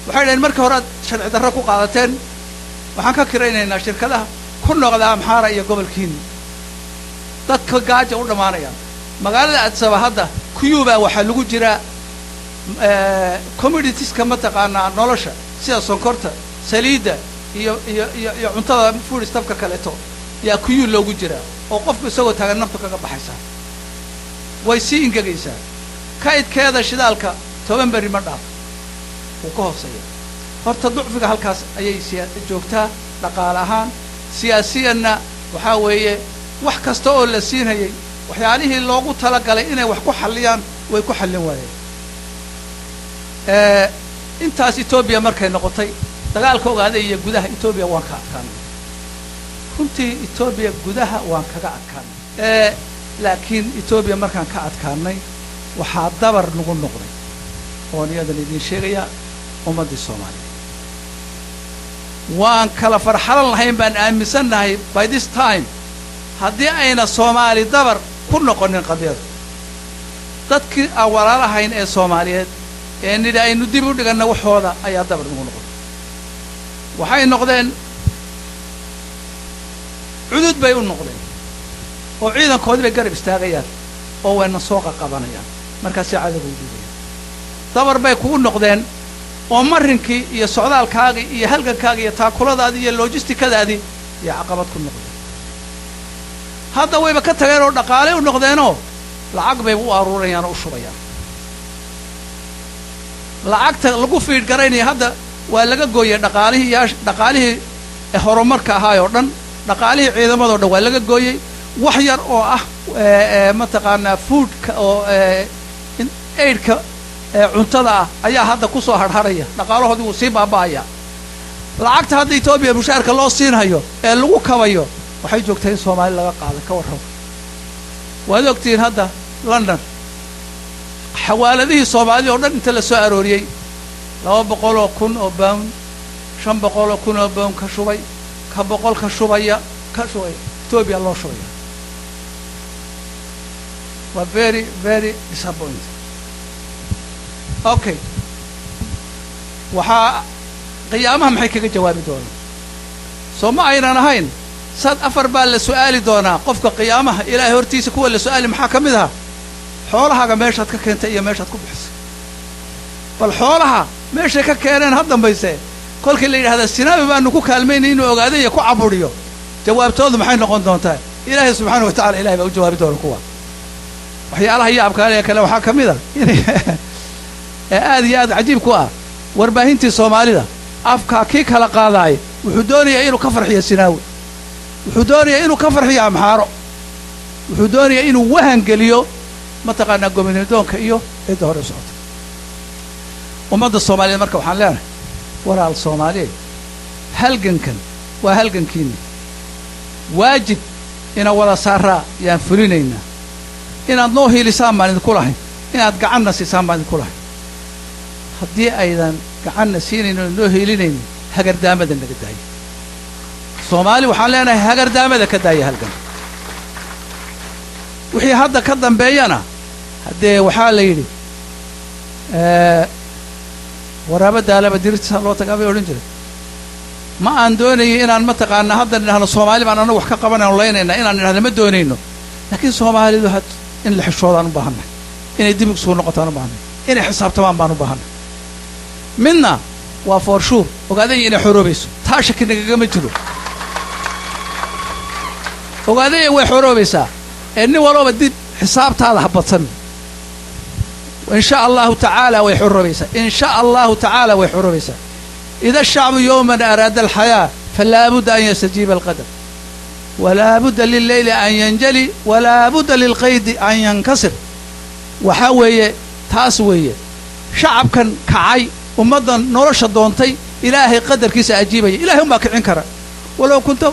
Waxay dhaheen, markii hore aad sharci darro ku qaadateen, waxaan ka kiraynaynaa shirkadaha ku noqda Amxaara iyo gobolkiini. Dadka gaaja u dhammaanayaan. Magaalada Addisaba hadda queue waxaa lagu jiraa commoditieska mataqaanaa nolosha, sida sonkorta, saliidda iyo cuntada, food stuffka kaleeto yaa queue loogu jiraa, oo qofku isagoo taagan naftu kaga baxaysaa, way sii ingegaysaa. Kaydkeeda shidaalka 10 beri ma dhaafo, wuu ka hooseeya. Horta ducfiga halkaas ayay siya joogtaa dhaqaale ahaan. Siyaasiyanna waxaa weeye wax kasta oo la siinhayay Waxyaalihii loogu talagalay inay wax ku xalliyaan way ku xallin waayeen. Intaas Etoobiya markay noqotay, dagaalka ogaaday iyo gudaha Etoobiya waan ka adkaanay. Runtii Etoobiya gudaha waan kaga adkaanay, laakiin Etoobiya markaan ka adkaanay waxaa dabar nagu noqday, oon iyadan idiin sheegayaa, ummaddii Soomaaliyeed. Waan kala farxalan lahayn baan aaminsannahay by this time haddii ayna Soomaali dabar ku noqonin qadiyada. Dadkii aan walaalahayn ee Soomaaliyeed ee nidhi aynu dib u dhiganna waxooda ayaa dabar nagu noqday. Waxay noqdeen cudud bay u noqdeen oo ciidankoodii bay garab istaagayaan oo wayna soo qaqabanayaan, markaasay cadowga u dhiibayaan. Dabar bay kugu noqdeen oo marinkii iyo socdaalkaagii iyo halgankaagii iyo taakuladaadii iyo lojistikadaadii iyo caqabad ku noqdeen. Hadda wayba ka tageen oo dhaqaalay u noqdeenoo lacag bayba u aruurayaan oo u shubayaan. Lacagta lagu feed garaynaya hadda waa laga gooyey dhaqaalihii yaa dhaqaalihii horumarka ahaay oo dhan, dhaqaalihii ciidamadoo dhan waa laga gooyey. Wax yar oo ah mataqaanaa foodka oo aidka cuntada ah ayaa hadda kusoo harharaya. Dhaqaalahoodii wuu sii baaba'aya. Lacagta hadda Etoobiya mushaarka loo siinhayo ee lagu kabayo waxay joogtaa in Soomaali laga qaaday. Ka warramo, waad ogtihiin hadda London xawaaladihii Soomaaliya oo dhan inta la soo arooriyey 200,000 oo pound, 500,000 oo pound ka shubay, ka 100 ka shubaya, ka shubaya, Etoobiya loo shubaya. Waa very, very disappointing. Okay, waxaa qiyaamaha maxay kaga jawaabi doonaan? Soo ma aynan ahayn sad afar baa la su'aali doonaa qofka qiyaamaha Ilaahay hortiisa? Kuwa la su'aali maxaa ka mid aha? Xoolahaaga meeshaad ka keentay iyo meeshaad ku bixisay. Bal xoolaha meeshay ka keeneen ha dambayse, kolkii la yidhahda Sinaabi baanu ku kaalmaynay inuu ogaadaya ku caburiyo, jawaabtoodu maxay noqon doontaa? Ilaahay subxaana wa tacala, Ilahay baa u jawaabi doona kuwa. Waxyaalaha yaabkaale kale waxaa ka mid a inay ee aad iyo aad cajiib ku ah warbaahintii Soomaalida afkaa kii kala qaadaaya wuxuu doonayaa inuu ka farxiyo Sinaawi, wuxuu doonayaa inuu ka farxiyo Amxaaro, wuxuu doonayaa inuu wahan geliyo mataqaanaa gobonidoonka iyo cidda hore u socota, ummadda Soomaaliyeed. Marka waxaan leenahay, walaal Soomaaliyeed, halgankan waa halgankiinni. Waajib ina wada saaraa yaan fulinaynaa. Inaad noo hiilisaan baan idinku lahayn, inaad gacanna siisaan baan idinku lahayn. Haddii aydan gacanna siinaynin oo noo hiilinaynin, hagardaamada naga daaya. Soomaali waxaan leenahay, hagardaamada ka daaya halgan. Wixii hadda ka dambeeyana haddee waxaa la yidhi waraaba daalaba dirirtiisa loo tagaa bay odhan jiray. Ma aan doonayay inaan mataqaanaa hadda nidhahno Soomaali baan anagu wax ka qabanayno laynaynaa, inaan nidhahno ma doonayno, laakiin Soomaalidu had in la xishoodaan u baahannahay, inay dib isugu noqotaan u baahannahay, inay xisaabtamaan baan u baahannahay. Midna waa for sure, ogaadaya inay xoroobayso, taa shaki nagagama jiro. Ogaadaya way xoroobaysaa ee nin walooba dib xisaabtaada ha badsan. In sha Allahu tacaala way xoroobaysaa, in sha Allahu tacaala way xoroobaysaa. إذا الشعب يوما أراد الحياة فلا بد أن يستجيب القدر، ولا بد لليل أن ينجلي، ولا بد للقيد أن ينكسر. Waxaa weeye, taas weeye, shacabkan kacay, ummaddan nolosha doontay, Ilaahay qadarkiisa ajiibaya. Ilahay unbaa kicin kara. ولو كنت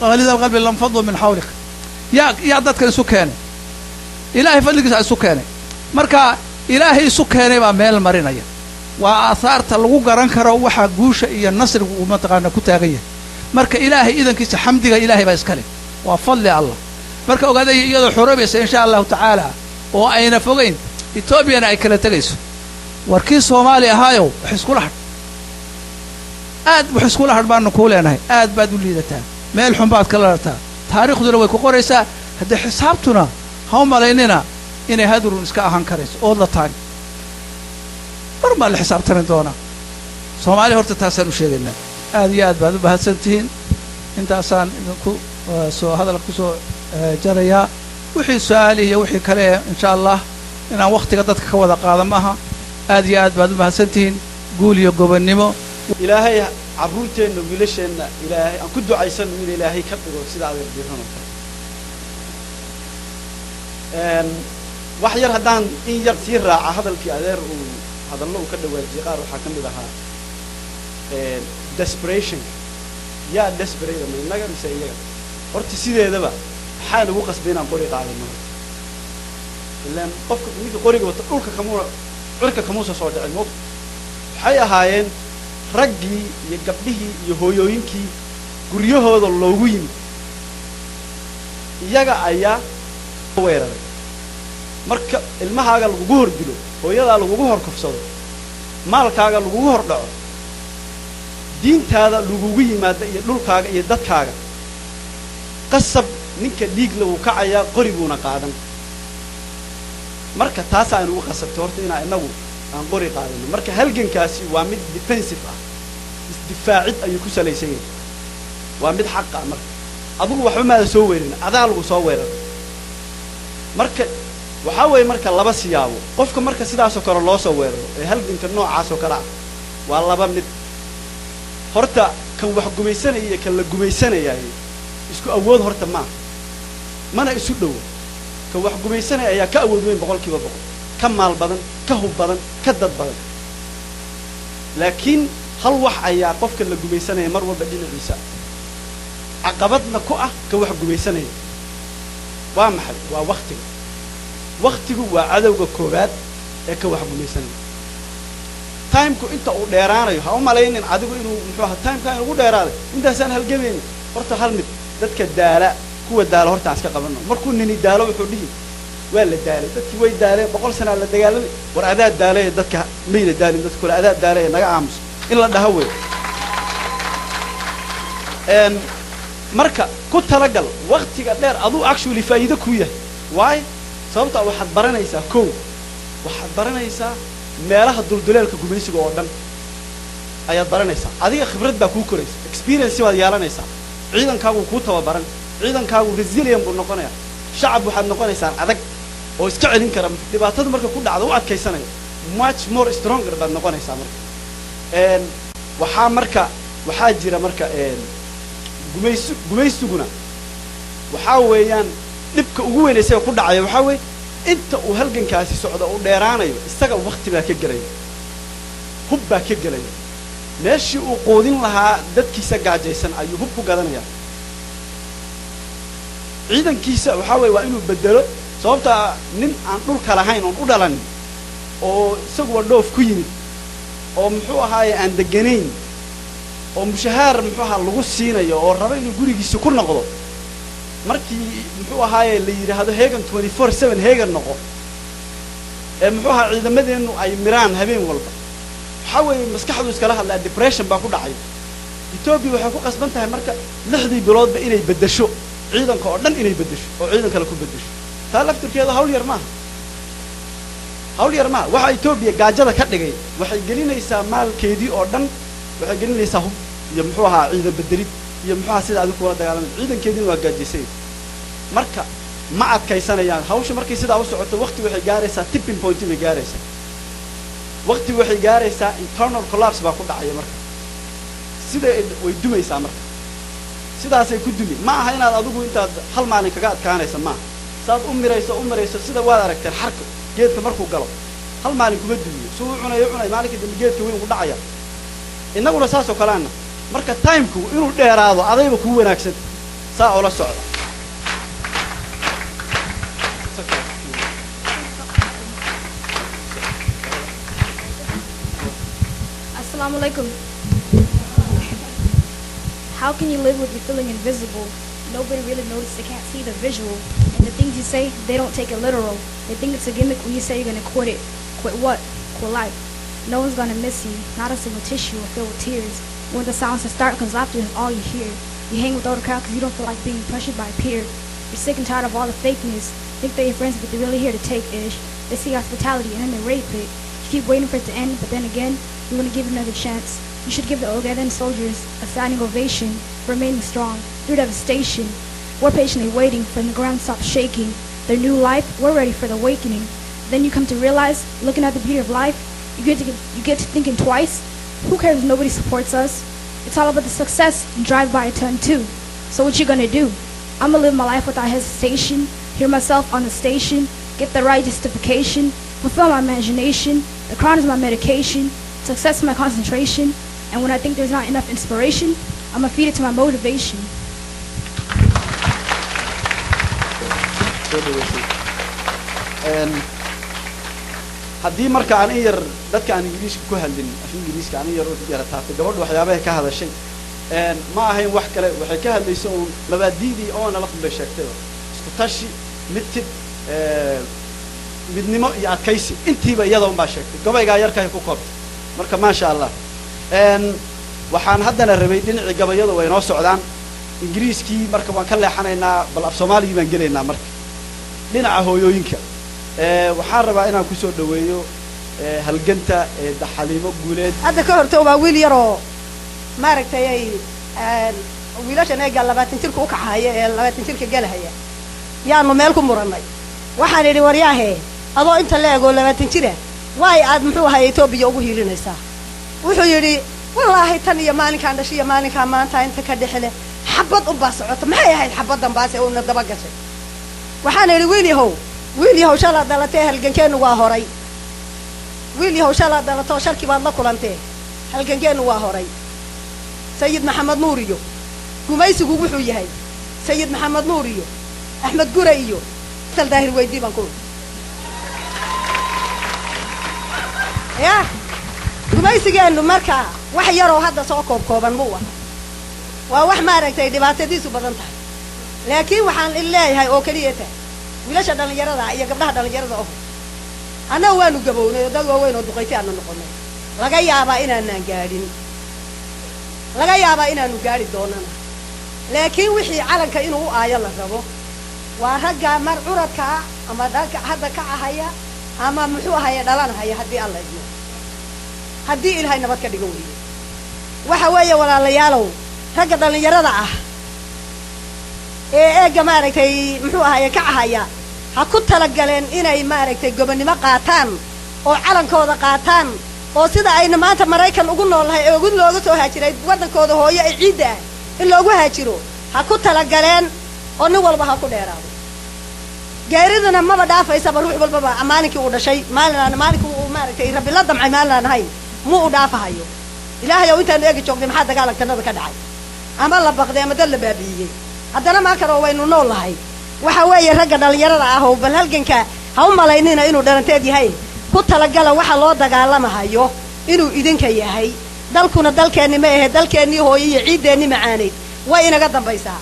غليظ القلب لانفضوا من حولك. Yaa dadkan isu keenay? Ilaahay fadligiisa isu keenay. Marka Ilaahay isu keenay baa meel marinaya. Waa aahaarta lagu garan karo waxa guusha iyo nasrigu uu mataqaana ku taagan yahay. Marka Ilaahay idankiisa, xamdiga Ilaahay baa iska leh, waa fadli Allah. Marka ogaadaya iyadoo xoroobaysa insha Allahu tacaala oo ayna fogayn, Etoobiyana ay kala tegayso. War kii Soomaali ahaayow, wax iskula hadh, aad wax iskula hadh baanu kuu leenahay. Aad baad u liidataa, meel xun baad kala lartaa, taariikhduna way ku qoraysaa. Haddee xisaabtuna ha u malaynina inay hadrun iska ahaan karayso all the time. Mar baa la xisaabtami doonaa. Soomaaliya horta taasaan u sheegaynaa. Aad iyo aad baad u mahadsan tihiin. Intaasaan idinku soo hadalka kusoo jarayaa. Wixii su-aali iyo wixii kale insha Allah inaan wakhtiga dadka ka wada qaada maaha. Aad iyo aad baad u mahadsan tihiin. Guul iyo gobonnimo. Ilaahay carruurteenna, wiilasheenna, Ilaahay aan ku ducaysano in Ilaahay ka dhigo sida adeer Diiran oo kale. Wax yar haddaan in yar sii raaca hadalkii adeer uu hadallo uu ka dhawaajiyey, qaar waxaa ka mid ahaa desperation. Yaa desperate, ma innaga mise iyaga? Horta sideedaba maxaa nagu qasbay inaan qori qaadano? Horta ilaan qofka ninka qoriga wata dhulka kamuuna, cirka kamuusa soo dhicin. Moogta waxay ahaayeen raggii iyo gabdhihii iyo hooyooyinkii guryahooda loogu yimid, iyaga ayaa weeraray. Marka ilmahaaga lagugu hor dilo, hooyadaa lagugu hor kufsado, maalkaaga lagugu hor dhaco, diintaada lagugu yimaado iyo dhulkaaga iyo dadkaaga, qasab ninka dhiigla wuu kacayaa, qori buuna qaadan. Marka taasaa inugu qasabtay horta inaa inagu aan qori qaadano. Marka halgankaasi waa mid defensive ah, isdifaacid ayuu ku salaysan yahay, waa mid xaqa ah. Marka adigu waxba maada soo weerarin, adaa lagu soo weeraray. Marka waxaa weeye, marka laba siyaabo qofka marka sidaasoo kale loo soo weeraro ee halganka noocaasoo kale ah waa laba mid. Horta kan wax gumaysanaya iyo kan la gumaysanayay isku awood horta maaha, mana isu dhowo. Kan wax gumaysanaya ayaa ka awood weyn 100%, ka maal badan, ka hub badan, ka dad badan. Laakiin hal wax ayaa qofka la gumaysanaya mar walba dhinaciisa caqabadna ku ah ka wax gumaysanaya. Waa maxay? Waa waktiga. Waktigu waa cadowga koowaad ee ka wax gumaysanaya. Timeku inta uu dheeraanayo, ha u malaynin adigu inuu muxuu ahaa timeka inugu dheeraaday intaasaan halgamaynin. Horta hal mid, dadka daala, kuwa daala horta aan iska qabano. Markuu nini daalo wuxuu dhihi, waa la daalay, dadkii way daaleen, 100 sanaa la dagaalamay. War adaa daalay, dadka mayna daalin, dadka kale adaa daalay, naga aamuso in la dhaho wey. Marka ku talagal waktiga dheer aduu actually faa'iido kuu yahay. Waayo, sababta waxaad baranaysaa, kow, waxaad baranaysaa meelaha dulduleelka gumaysiga oo dhan ayaad baranaysaa. Adiga khibrad baa kuu koraysa, experience baad yeelanaysaa, ciidankaagu kuu tababaran, ciidankaagu resilient buu noqonayaa. Shacab waxaad noqonaysaan adag oo iska celin kara dhibaatada marka ku dhacda, u adkaysanaya, much more stronger baad noqonaysaa. Marka waxaa marka waxaa jira marka gumaysi, gumaysiguna waxaa weeyaan dhibka ugu weyn isaga ku dhacaya waxaa weeye inta uu halgankaasi socdo uu dheeraanayo, isaga wakti baa ka gelaya, hub baa ka gelaya. Meeshii uu quudin lahaa dadkiisa gaajaysan ayuu hub ku gadanayaa. Ciidankiisa waxaa weeye waa inuu bedelo, sababtaa nin aan dhulka lahayn oon u dhalanin oo isaguba dhoof ku yimid oo muxuu ahaaye aan deganayn oo mushahaar muxuu ahaa lagu siinayo oo raba inuu gurigiisa ku noqdo, markii muxuu ahaaye la yidhaahdo heegan 24/7, heegan noqo, ee muxuu ahaa ciidamadeennu ay miraan habeen walba, waxaa weeye maskaxdu iskala hadlaa, depression baa ku dhacay. Etoobiya waxay ku qasban tahay marka 6dii biloodba inay beddesho ciidanka oo dhan, inay beddesho oo ciidan kale ku beddesho. Taa laftirkeeda hawl yar maaha, hawl yar maaha. Waxa Etoobiya gaajada ka dhigay, waxay gelinaysaa maalkeedii oo dhan, waxay gelinaysaa hub iyo muxuu ahaa ciidan bedelid iyo muxuu ahaa sida adigu kula dagaalamay. Ciidankeediina waa gaajaysay, marka ma adkaysanayaan hawsha. Markay sidaa u socoto, waqti waxay gaaraysaa tipping point bay gaaraysaa, waqti waxay gaaraysaa internal collapse baa ku dhacaya. Marka sida way dumaysaa, marka sidaasay ku dumi. Ma aha inaad adigu intaad hal maalin kaga adkaanaysa, maaha. Saad u mirayso u mirayso, sida waad aragteen xarka geedka markuu galo hal maalin kuma dumiyo, suu u cunayo cunayo, maalinka dambe geedka weyn ku dhacaya. Innaguna saasoo kaleana. Marka timeku inuu dheeraado adayba kuu wanaagsan, saa oola socda. Assalamu alaikum. How can you live with you feeling invisible? Nobody really noticed, they can't see the visual. And the things you say, they don't take it literal. They think it's a gimmick when you say you're gonna quit it. Quit what? Quit life. No one's gonna miss you. Not a single tissue will fill with tears. You want the silence to start because laughter is all you hear. You hang with all the crowd because you don't feel like being pressured by a peer. You're sick and tired of all the fakeness. Think they're your friends, but they're really here to take ish. They see hospitality and then they rape it. You keep waiting for it to end, but then again, you want to give it another chance. You should give the Ogaden soldiers a standing ovation for remaining strong through devastation. We're patiently waiting for the ground to stop shaking. Their new life, we're ready for the awakening. Then you come to realize, looking at the beauty of life, you get to thinking twice. Who cares if nobody supports us? It's all about the success and drive by a ton too. So what you gonna do? I'ma live my life without hesitation. Hear myself on the station, get the right justification, fulfill my imagination. The crown is my medication, success is my concentration, and when I think there's not enough inspiration, I'ma feed it to my motivation. Soo dhaweysay. Haddii marka aan in yar dadka aan Ingiriiska ku hadlin, af Ingiriiska aan in yar u yara taabtay, gabadhu waxyaabahay ka hadashay ma ahayn wax kale. Waxay ka hadlaysa uun mabaadi'dii oo nala bay sheegtayba: isku tashi, midtid, midnimo iyo adkaysi. Intiiba iyada un baa sheegtay, gabaygaa yarkahay ku koobtay. Marka maasha Allah. Waxaan haddana rabay dhinacii gabayada way noo socdaan. Ingiriiskii marka waan ka leexanaynaa, bal af Soomaaligii baan gelaynaa. Marka dhinaca hooyooyinka waxaan rabaa inaan kusoo dhaweeyo halganta Xaliimo Guuleed. Hadda ka horta waa wiil yaroo maaragtay ay wiilashan eega 20 jirka u kacahaya ee 20 jirka gelahaya yaanu meel ku murannay. Waxaan idhi, waryaahe, adoo inta la egoo 20 jira, waay aad muxuu ahay Etoobiya ugu hiilinaysaa? Wuxuu yidhi, wallaahi tan iyo maalinkaan dhashay iyo maalinkaa maanta inta ka dhexle xabad unbaa socota. Maxay ahayd xabaddan baase uuna daba gashay? Waxaan idhi, wiil yahow, wiil yahow, shalaa dhalatee halgankeennu waa horay. Wiil yahow, shalaa dhalatoo sharki baad la kulantee, halgankeennu waa horay. Sayid Maxamed Nuur iyo gumaysigu wuxuu yahay, Sayid Maxamed Nuur iyo Axmed Gure iyo Sal Daahir weydii baan ku ya gumaysigeennu. Marka wax yaroo hadda soo koob kooban muu ah, waa wax maaragtay dhibaatadiisu badan tahay. Laakiin waxaan in leeyahay oo keliya tahay wiilasha dhallinyarada iyo gabdhaha dhallinyarada oho, annaga waanu gabownay oo dad waaweyn oo duqayti aanu noqonay. Laga yaabaa inaanaan gaadhin, laga yaabaa inaanu gaadhi doonana, laakiin wixii calanka inuu u aayo la rabo waa ragga mar curadkaa ama dhanka hadda ka ahaya ama muxuu ahaya dhalanahaya, haddii Alla idmo, haddii Ilaahay nabad ka dhigo weeye. Waxa weeye, walaalayaalow, ragga dhallinyarada ah ee eegga maaragtay muxuu ahaye ka ahaya ha ku talagaleen inay maaragtay gobonnimo qaataan oo calankooda qaataan, oo sida ayna maanta Maraykan ugu noolnahay ee ugu looga soo haajiray waddankooda hooyo ee ciidda ah in loogu haajiro ha ku talagaleen, oo nin walba ha ku dheeraado. Geeriduna maba dhaafaysaba ruux walbaba. Maalinkii uu dhashay maalin aan maalinkii uu maaragtay Rabbi la damcay maalin aan ahayn mu u dhaafahayo. Ilaahay ow, intaanu eegi joognay maxaa dagaalankanada ka dhacay ama la baqday ama dad la baabi'iyey? Haddana maa kaloo waynu nool nahay. Waxa weeye ragga dhallinyarada ah oo bal halganka ha u malaynina inuu dhalanteed yahay. Ku talagala waxa loo dagaalamahayo inuu idinka yahay. Dalkuna dalkeenni ma ahe, dalkeennii hooyo iyo ciiddeenni macaanayd way inaga dambaysaa.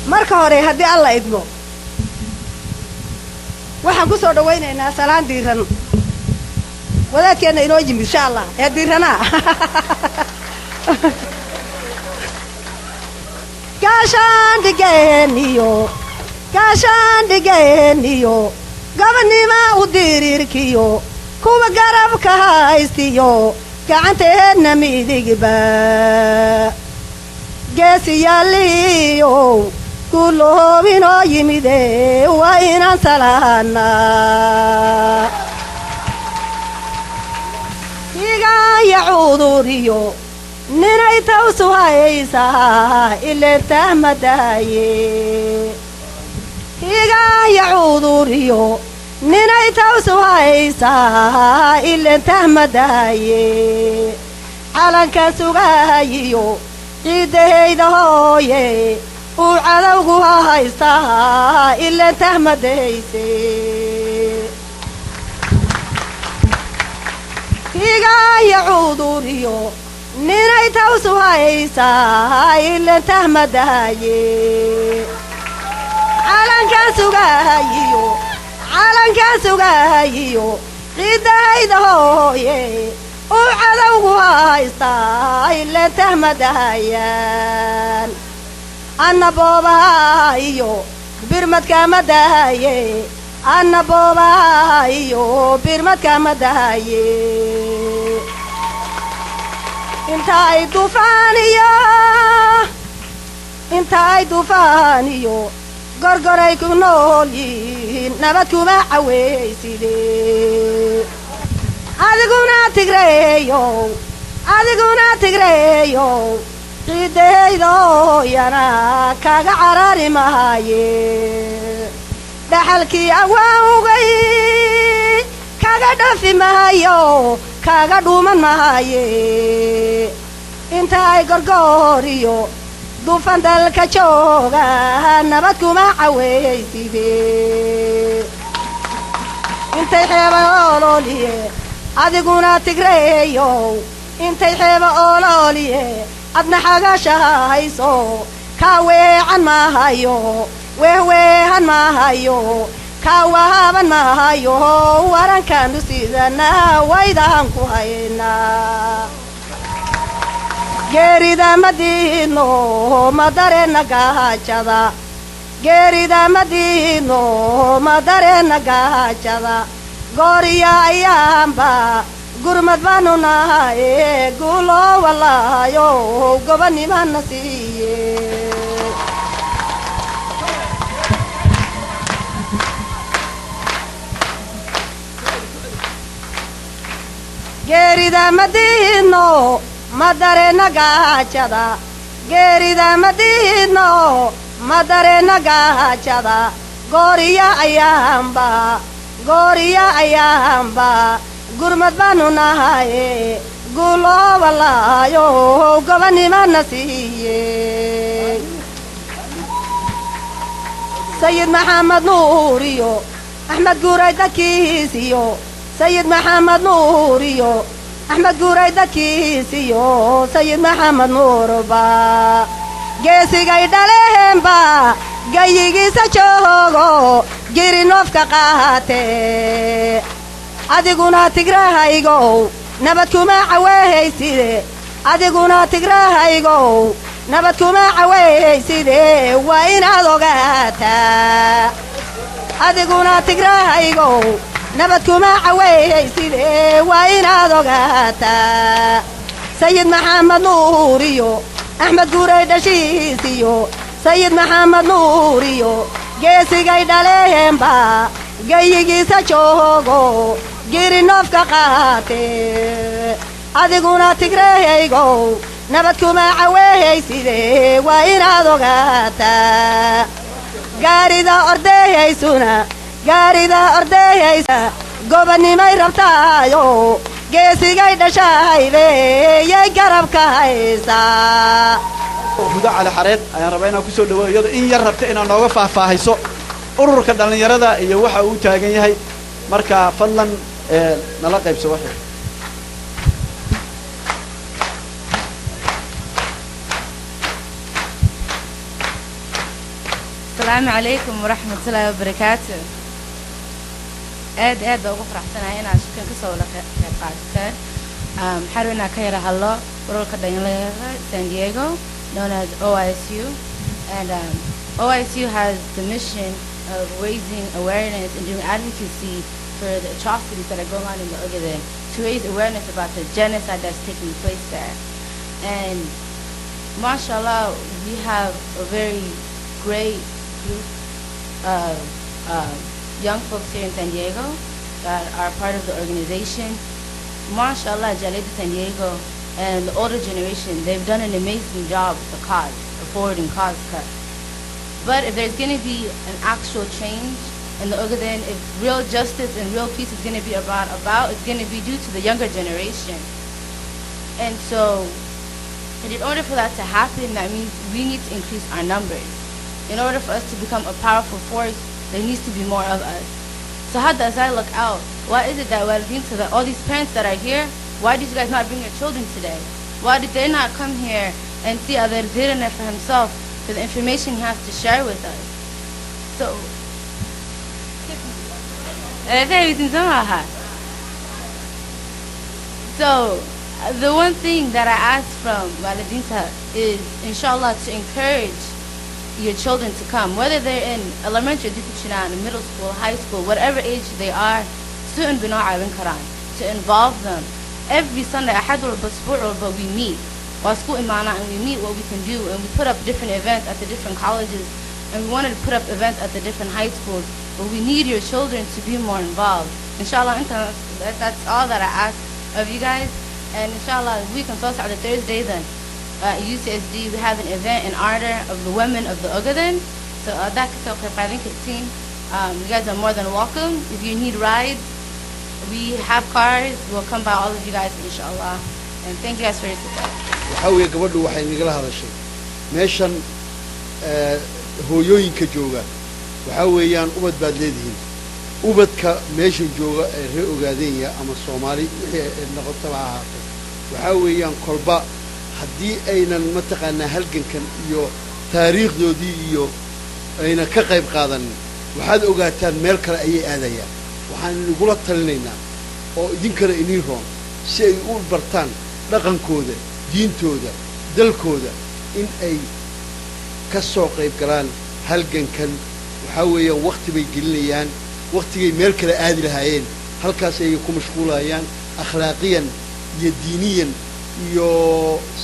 Marka hore, haddii Alla idmo, waxaan ku soo dhawaynaynaa salaan diiran wadaadkeenna inoo yimid, insha Allah, ee diiranaa. Gaashaandhigeeniyo, gaashaandhigeeniyo, gobonnima u diriirkiyo kuwa garabka haystiyo gacanteenna midigba, geesiyaaliyow guulahoobinoo yimide, waa inaan salaanaa. Higaya cuduriyo ninay tawsu haysaa ileentahmadaaye. Higaya cuduriyo ninay tawsu haysaa ileentahmadaaye. Calanka sugaayiyo ciiddahayda hooye uu cadowgu ha haystaa ileentahmadayse. Higaya cuduriyo ninay tawsu haysaa ileentahmadaaye. Calanka sugaayiyo, calanka sugaayiyo ciiddahayda hooye uu cadowgu haystaa ileentahmadahayaan. Anna boobaha iyo birmadkamadaaye, anna boobaha iyo birmadkamadaaye. Inta ay dufaan iyo, inta ay dufaan iyo gorgoray ku nool yihiin nabad kuma caweyside. Adiguna Tigreeyow, adiguna Tigreeyow, ciiddaydoyana kaga carari mahaye. Dhaxalkii awaawgay kaga dhafi mahayo, kaga dhuuman mahaye. Inta ay gorgooriyo dufan dalka jooga, nabad kuma caweeyside. Intay xeeba oolooliye, adiguna Tigreeyow, intay xeeba oolooliye, adna xagasha hayso, kaa weecan mahayo, weehweehan mahayo, kaa wahaaban mahayo. Warankaanu sidana waydahan ku haynaa. Geerida ma diidno, ma dareenna gaajada. Geerida ma diidno, ma dareenna gaajada. Gooriya ayaanba gurmad baanu nahaye. Guulo walaayo gobonimana siiye. Geerida ma diidno, ma dareenna gaajada. Geerida ma diidno, ma dareenna gaajada. Gooriya ayaanba, gooriya ayaanba gurmad baanu nahaye. Guulo walaayo gobonimana siiye. Sayid Maxamed Nuuriyo Axmed Guuray dadkiisiyo, Sayid Maxamed Nuuriyo Axmed Guuray dadkiisiyo, Sayid Maxamed Nuurba geesigay dhaleenba gayigiisa joogo girinoofka qaate. Adiguna Tigrahaygow, nabad kuma caweehayside. Adiguna Tigrahaygow, nabad kuma caweehayside, waa inaad ogaataa. Adiguna Tigrahaygow, nabad kuma caweehayside, waa inaad ogaataa. Sayid Maxamed Nuuriyo Axmed Guuray dhashiisiyo, Sayid Maxamed Nuuriyo geesigay dhaleenba gayigiisa joogo girinoofka qaate. Adiguna Tigrehaygow, nabad kuma caweehayside, waa inaad ogaataa. Gaarida ordeehaysuna, gaarida ordeehaysa gobonnimay rabtaayo, geesigay dhashahaybe yay garabka haysaa. Hudo Cali Xareed ayaan rabaa inaan kusoo dhawo, iyadoo in yar rabta inaad nooga faahfaahiso ururka dhallinyarada iyo waxa uu taagan yahay. Marka fadlan nala qaybso waxay. Asalaamu calaykum waraxmat ullaahi wabarakaatu. Aad aad baa ugu faraxsanahay inaad shirkan kasoo wada qayb qaadateen. Waxaan rabaa inaan ka yara hadlo ururka dhalinyarada San Diego, known as OISU. And OISU has the mission of raising awareness and doing advocacy for the atrocities that are going on in the Ogaden, to raise awareness about the genocide that's taking place there. And mashallah, we have a very great group of young folks here in San Diego that are part of the organization. Mashallah, Jaaliyadda San Diego and the older generation, they've done an amazing job with the cause, the forwarding cause cut. But if there's going to be an actual change in the Ogaden, if real justice and real peace is going to be brought about, it's going to be due to the younger generation. And so, and in order for that to happen, that means we need to increase our numbers. In order for us to become a powerful force, there needs to be more of us. So how does I look out? Why is it that waalidiinta, that all these parents that are here, why did you guys not bring your children today? Why did they not come here and see Adeer Dirane for himself, for the information he has to share with us? So, maaha. So, the one thing that I ask from waalidiinta is, inshallah, to encourage your children to come, whether they're in elementary education, middle school, high school, whatever age they are, soon bino caawin karaan, to involve them. Every Sunday, axad walba, usbuuc walba, we meet. Waa isku imaanaa and we meet what we can do, and we put up different events at the different colleges, and we wanted to put up events at the different high schools, but we need your children to be more involved. Inshallah, inta, that's all that I ask of you guys, and inshallah, we can soo socda Thursday then. UCSD, we have an event in honor of the women of the Ogaden. So that kasoo qayb qaadan kartiin. You guys are more than welcome. If you need rides, we have cars. We'll come by all of you guys, inshallah. And thank you guys for your support. Waxaa weeye gabadhu waxay nagala hadashay meeshan hooyooyinka jooga. Waxaa weeyaan ubad baad leedihiin. Ubadka meeshan jooga ee reer Ogaadeenya ama Soomaali wixii ay noqotaba ha ahaato, waxaa weeyaan kolba haddii aynan mataqaanaa halgankan iyo taariikhdoodii iyo aynan ka qayb qaadanin, waxaad ogaataan meel kale ayay aadayaan. Waxaan inagula talinaynaa oo idinkana iniin roon si ay u bartaan dhaqankooda, diintooda, dalkooda, in ay ka soo qayb galaan halgankan. Waxaa weeyaan wakhti bay gelinayaan, wakhtigay meel kale aadi lahaayeen halkaas ayay ku mashquulayaan, akhlaaqiyan iyo diiniyan iyo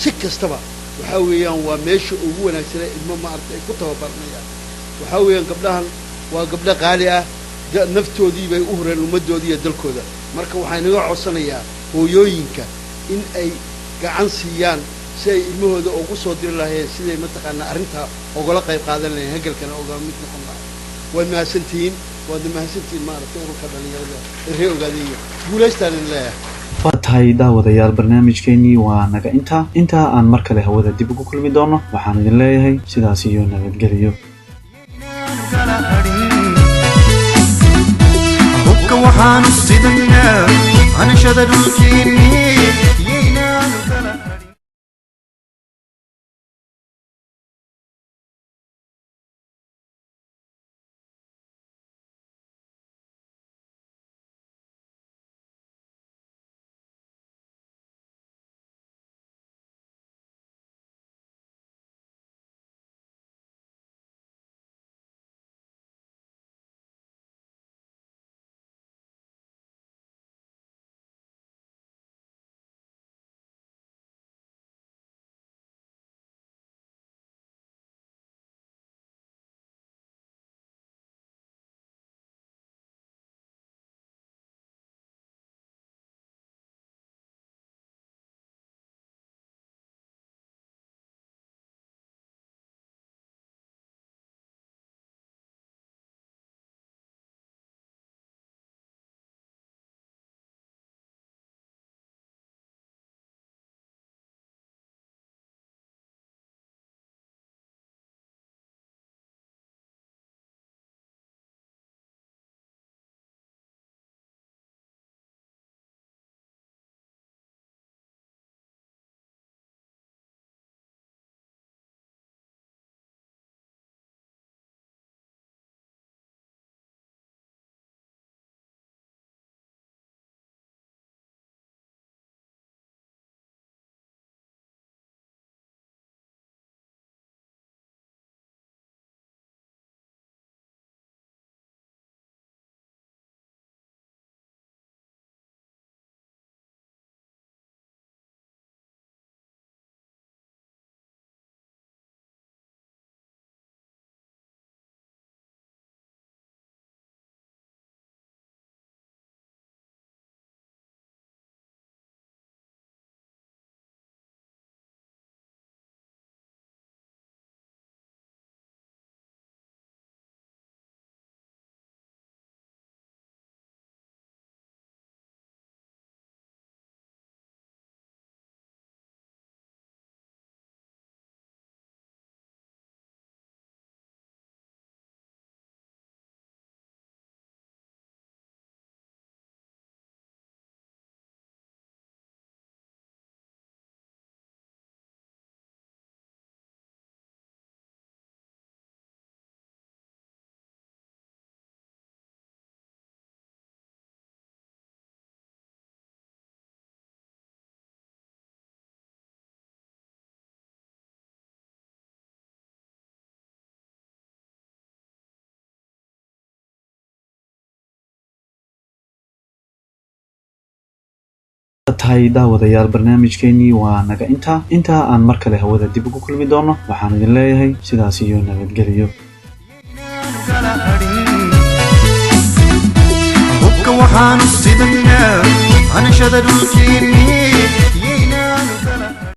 si kastaba. Waxaa weeyaan waa meesha ugu wanaagsana ilmo maaragtay ay ku tababaranayaan. Waxaa weeyaan gabdhahan waa gabdho qaali ah, naftoodii bay u hureen ummaddoodii iyo dalkooda. Marka waxaa inaga codsanayaa hooyooyinka in ay gacan siiyaan si ay ilmahooda ugu soo diri lahaayeen, siday mataqaanaa arrintaa ogala qayb qaadan lahayeen, halgankana oga mid noqon lahay. Waad mahadsantihiin, waadna mahadsantihiin maaragtay ururka dhalinyarada ee reer Ogaadeenya. Guulaystaan idin leeyahay. Waa tahay daawadayaal, barnaamijkeenii waa naga intaa. Intaa aan mar kale hawada dib ugu kulmi doono, waxaan idin leeyahay sidaas iyo nabadgeliyo. Hubka waxaanu sidanaa hanashada dhulkeennii yaynaanu kala hadhin. Tahay daawadayaal, barnaamijkeenii waa naga intaa. Intaa aan mar kale hawada dib ugu kulmi doono, waxaan idin leeyahay sidaas iyo nabadgeliyo. Kala hadhin. Hubka waxaanu sidanaa hanashada dhulkeennii.